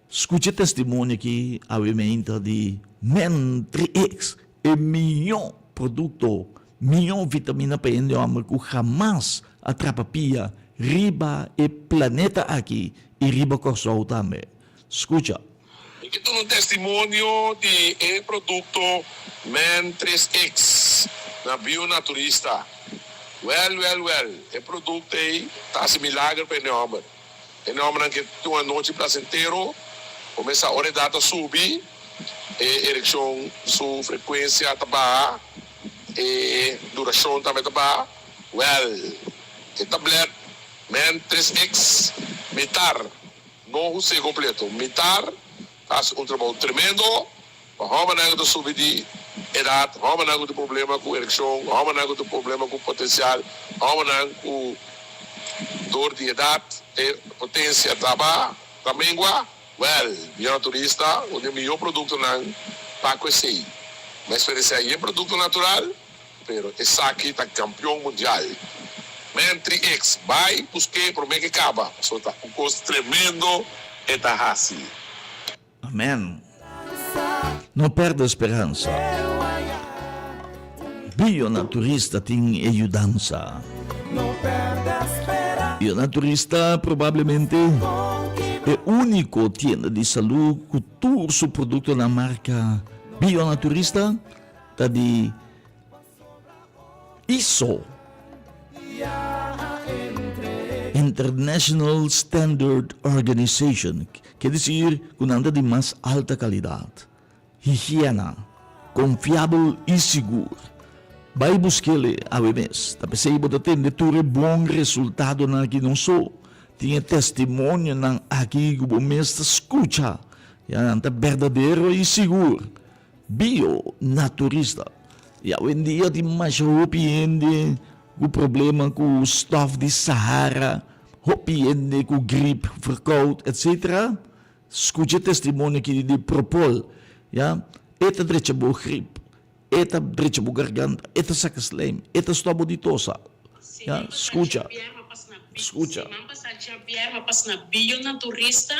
Scucha e testimonio aki awe meinta di Men 3X, e miyo producto, miyo vitamina pa hende homber cu hamas a trapa pia riba e planeta aki y riba Corsou tambe. Skucha. Mi ke duna un testimonio di e produkto Men 3X na Bionaturista. Wèl, wèl, wèl, e produkto ei ta hasi milager pa e nòmber. E nòmbernan ke tin un anochi plasentero, kumesa ora e dat a subi, e erekshon su frekuensia ta baha, e durashon tambe ta baha. Wèl, e tablèt Men 3X mitar No hus'é kompleto. Mitar ta hasi un trabou tremendo pa hòmbernan ku ta subi di edat, hòmbernan ku tin problema ku erekshon, hòmbernan ku tin problema ku potensial, hòmbernan ku dor di edat e potensia ta ba ta mengua. Wèl, Bionaturista, un di e mihó produktonan pa ku esei. Mi a eksperensiá yen produkto natural. Pero esaki ta campeon mundial. Man 3X bay buske prome ke caba pasobra ta un cos tremendo e ta haci. Amen. No perde speransa. Bionaturista tin e yudansa. Bionaturista probablemente e unico tienda di salud cu tur su productonan marca Bionaturista. Ta di ISO, International Standard Organization, ke desir ku nan ta di mas alta kalidat, higiena, konfiabel i sigur. Bai busk'el awe mes. Ta p'esei bo ta tende tur e bon resultadonan aki no so tin e testimonionan aki ku bo mes ta skucha, ya nan ta berdadero i sigur. Bio naturista. I awendia tin masha hopi hende ku problema ku stof di Sahara, hopi hende ku grip, verkoud, etc. Skucha e testimonio aki di Propol, ya. E ta drecha bo grip, e ta drecha bo garganta, e ta saka slijm, e ta stòp bo di tosa. Ya, skucha, skucha. Siman pasá djabièrnè a pasa na Bio Naturista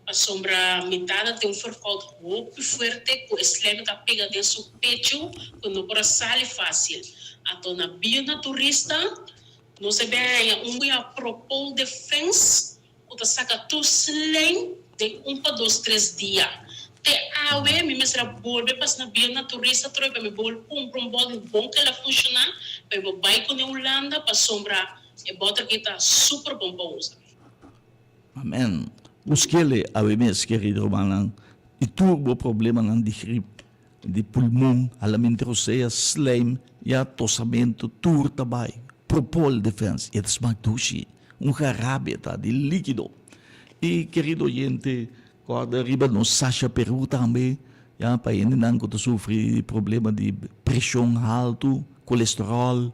pasobra mi tata tin un verkoud hopi fuerte ku e slijm ta pega den su pechu ku no por a sali fásil. Anto na Bio Naturista nos a bin haña un ku yama Propol Defense Ku ta saka tur slijm den un pa dos tres dia. Te awe mi mester a bolbe pas na Bionaturista atrobe pa mi bolbe kumpra un bòter bon ku el a funshoná pa mi por bai kuné Hulanda pasobra e bòter aki ta super bon pa usa. Amen. Buskele awe mes, kerido rumannan, i tur bo problemanan di grip. di pulmon, halamentu di rosea, slijm, ya, tosamentu, tur ta bai. Propol Defense, i e ta smak dushi. Un jarabe ta di likido. I kerido oyente, kòrda riba nos Sasha Peru tambe, ya, pa hendenan ku ta sufri di problema di preshon haltu, kolesteròl,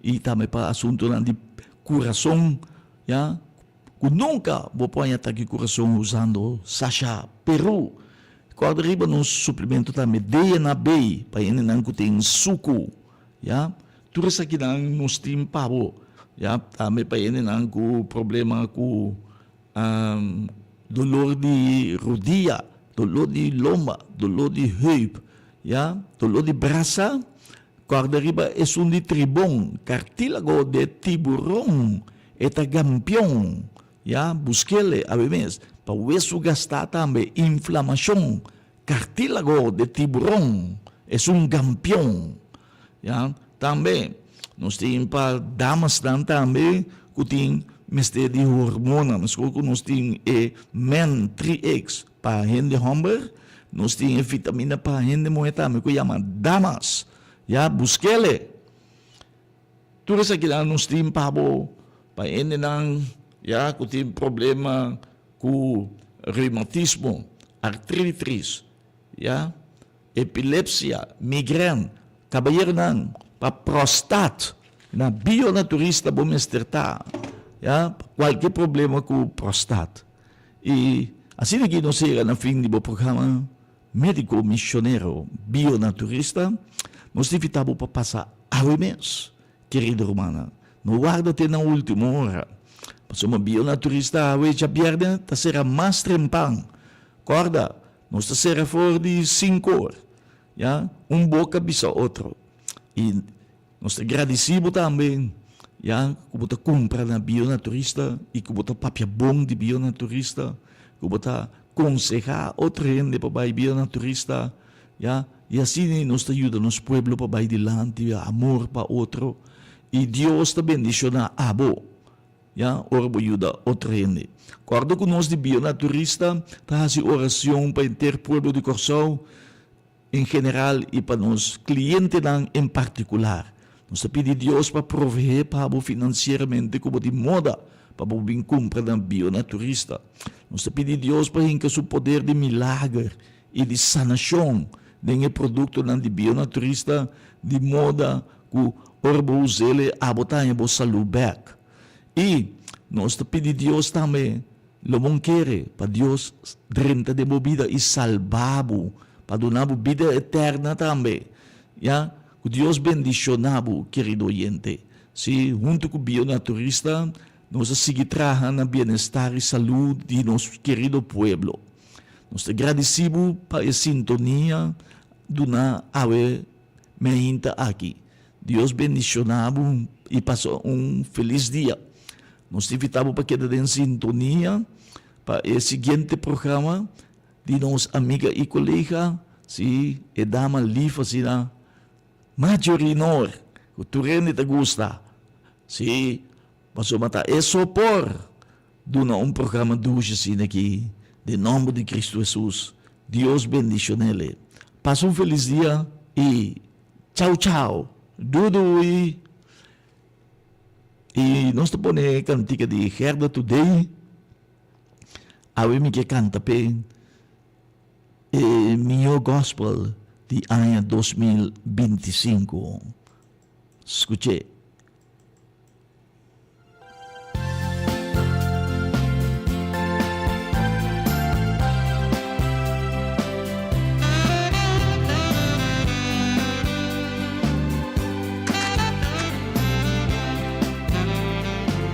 i tambe pa asuntunan di kurason, ya, ku nunka bo por haña atake kurason usando Sasha Peru. Kòrda riba nos suplemento tambe DNA B pa hendenan ku tin suku, ya. Tur esakinan nos tin pa bo, ya, tambe pa hendenan ku problema ku dolor di rodia, dolor di lomba, dolor di heup, ya, dolor di brasa, kòrda riba esun di tribon, kartílago de tiburon, e ta gampion, ya, busk'el awe mes, pa wesu gastá tambe, inflamashon, Cartílago de tiburon es un gampion. Ya, tambe nos tin pa damasnan tambe ku tin mester di hormona, meskos ku nos tin e Men 3X pa hende hòmber, nos tin e vitamina pa hende muhé tambe ku yama Damas. Ya, busk'el. Tur esakinan nos tin pa bo, pa hendenan ya ku tin problema ku reumatismo, artritis, ya, epilepsia, migrèn, kabayeronan, pa prostat, na bionaturista bo mester ta, ya, pa kualke problema ku prostat. I asina ki nos yega na fin di bo programa Médiko Misionero Bionaturista, nos ta invitá bo pa pasa awe mes. Kerido rumannan, no warda te na ultimo ora, pasobra Bionaturista awe djabièrnè ta sera mas trempan. Kòrda, nos ta sera for di sinkor, ya, un boka bisa otro. I nos ta gradisí bo tambe, ya, ku bo ta kumpra na Bionaturista i ku bo ta papia bon di Bionaturista, ku bo ta konsehá otro hende pa bai Bionaturista. Ya, i asina nos ta yuda nos pueblo pa bai dilanti, amor pa otro, i Dios ta bendishoná abo, ya, ora bo yuda otro hende. Kòrda ku nos di Bionaturista ta hasi orashon pa henter pueblo di Kòrsou en general i pa nos klientenan en partikular. Nos ta pidi Dios pa proveé pa bo finansieramente ku bo tin moda pa bo bin kumpra na Bionaturista. Nos ta pidi Dios pa hinka su poder di milager i di sanashon den e produktonan di bionaturista di moda ku ora bo us'el abo ta haña bo salú bèk. I nos ta pidi Dios tambe lo bon kere pa Dios drenta den bo bida i salba bo, pa duna bo bida eterna tambe. Ya, ku Dios bendishoná bo, kerido oyente. Sí, huntu ku bionaturista nos a sigui traha na bienestar i salú di nos kerido pueblo. Nos ta gradisí bo pa e sintonia duná awe meinta aki. Dios bendishoná bo i pasa un felis dia. Nos ta invitá bo pa keda den sintonia pa e siguiente programa di nos amiga i kolega, sí, e dama lif asina, Marjorie Noor, ku tur hende ta gusta. Sí, pasobra ta e so por Duna un programa dushi asina aki den nomber di Cristo Jesus. Dios bendicionele. Pasa un feliz dia y chao chao. Doei doei. Y nos ta pone e cantica di Gerda Today. Awe mi ke canta p'e e miho gospel di aña 2025. Scuch'e.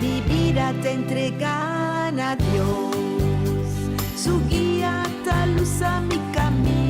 Mi bida ta entrega na Dios, Su guia ta lusa mi camino.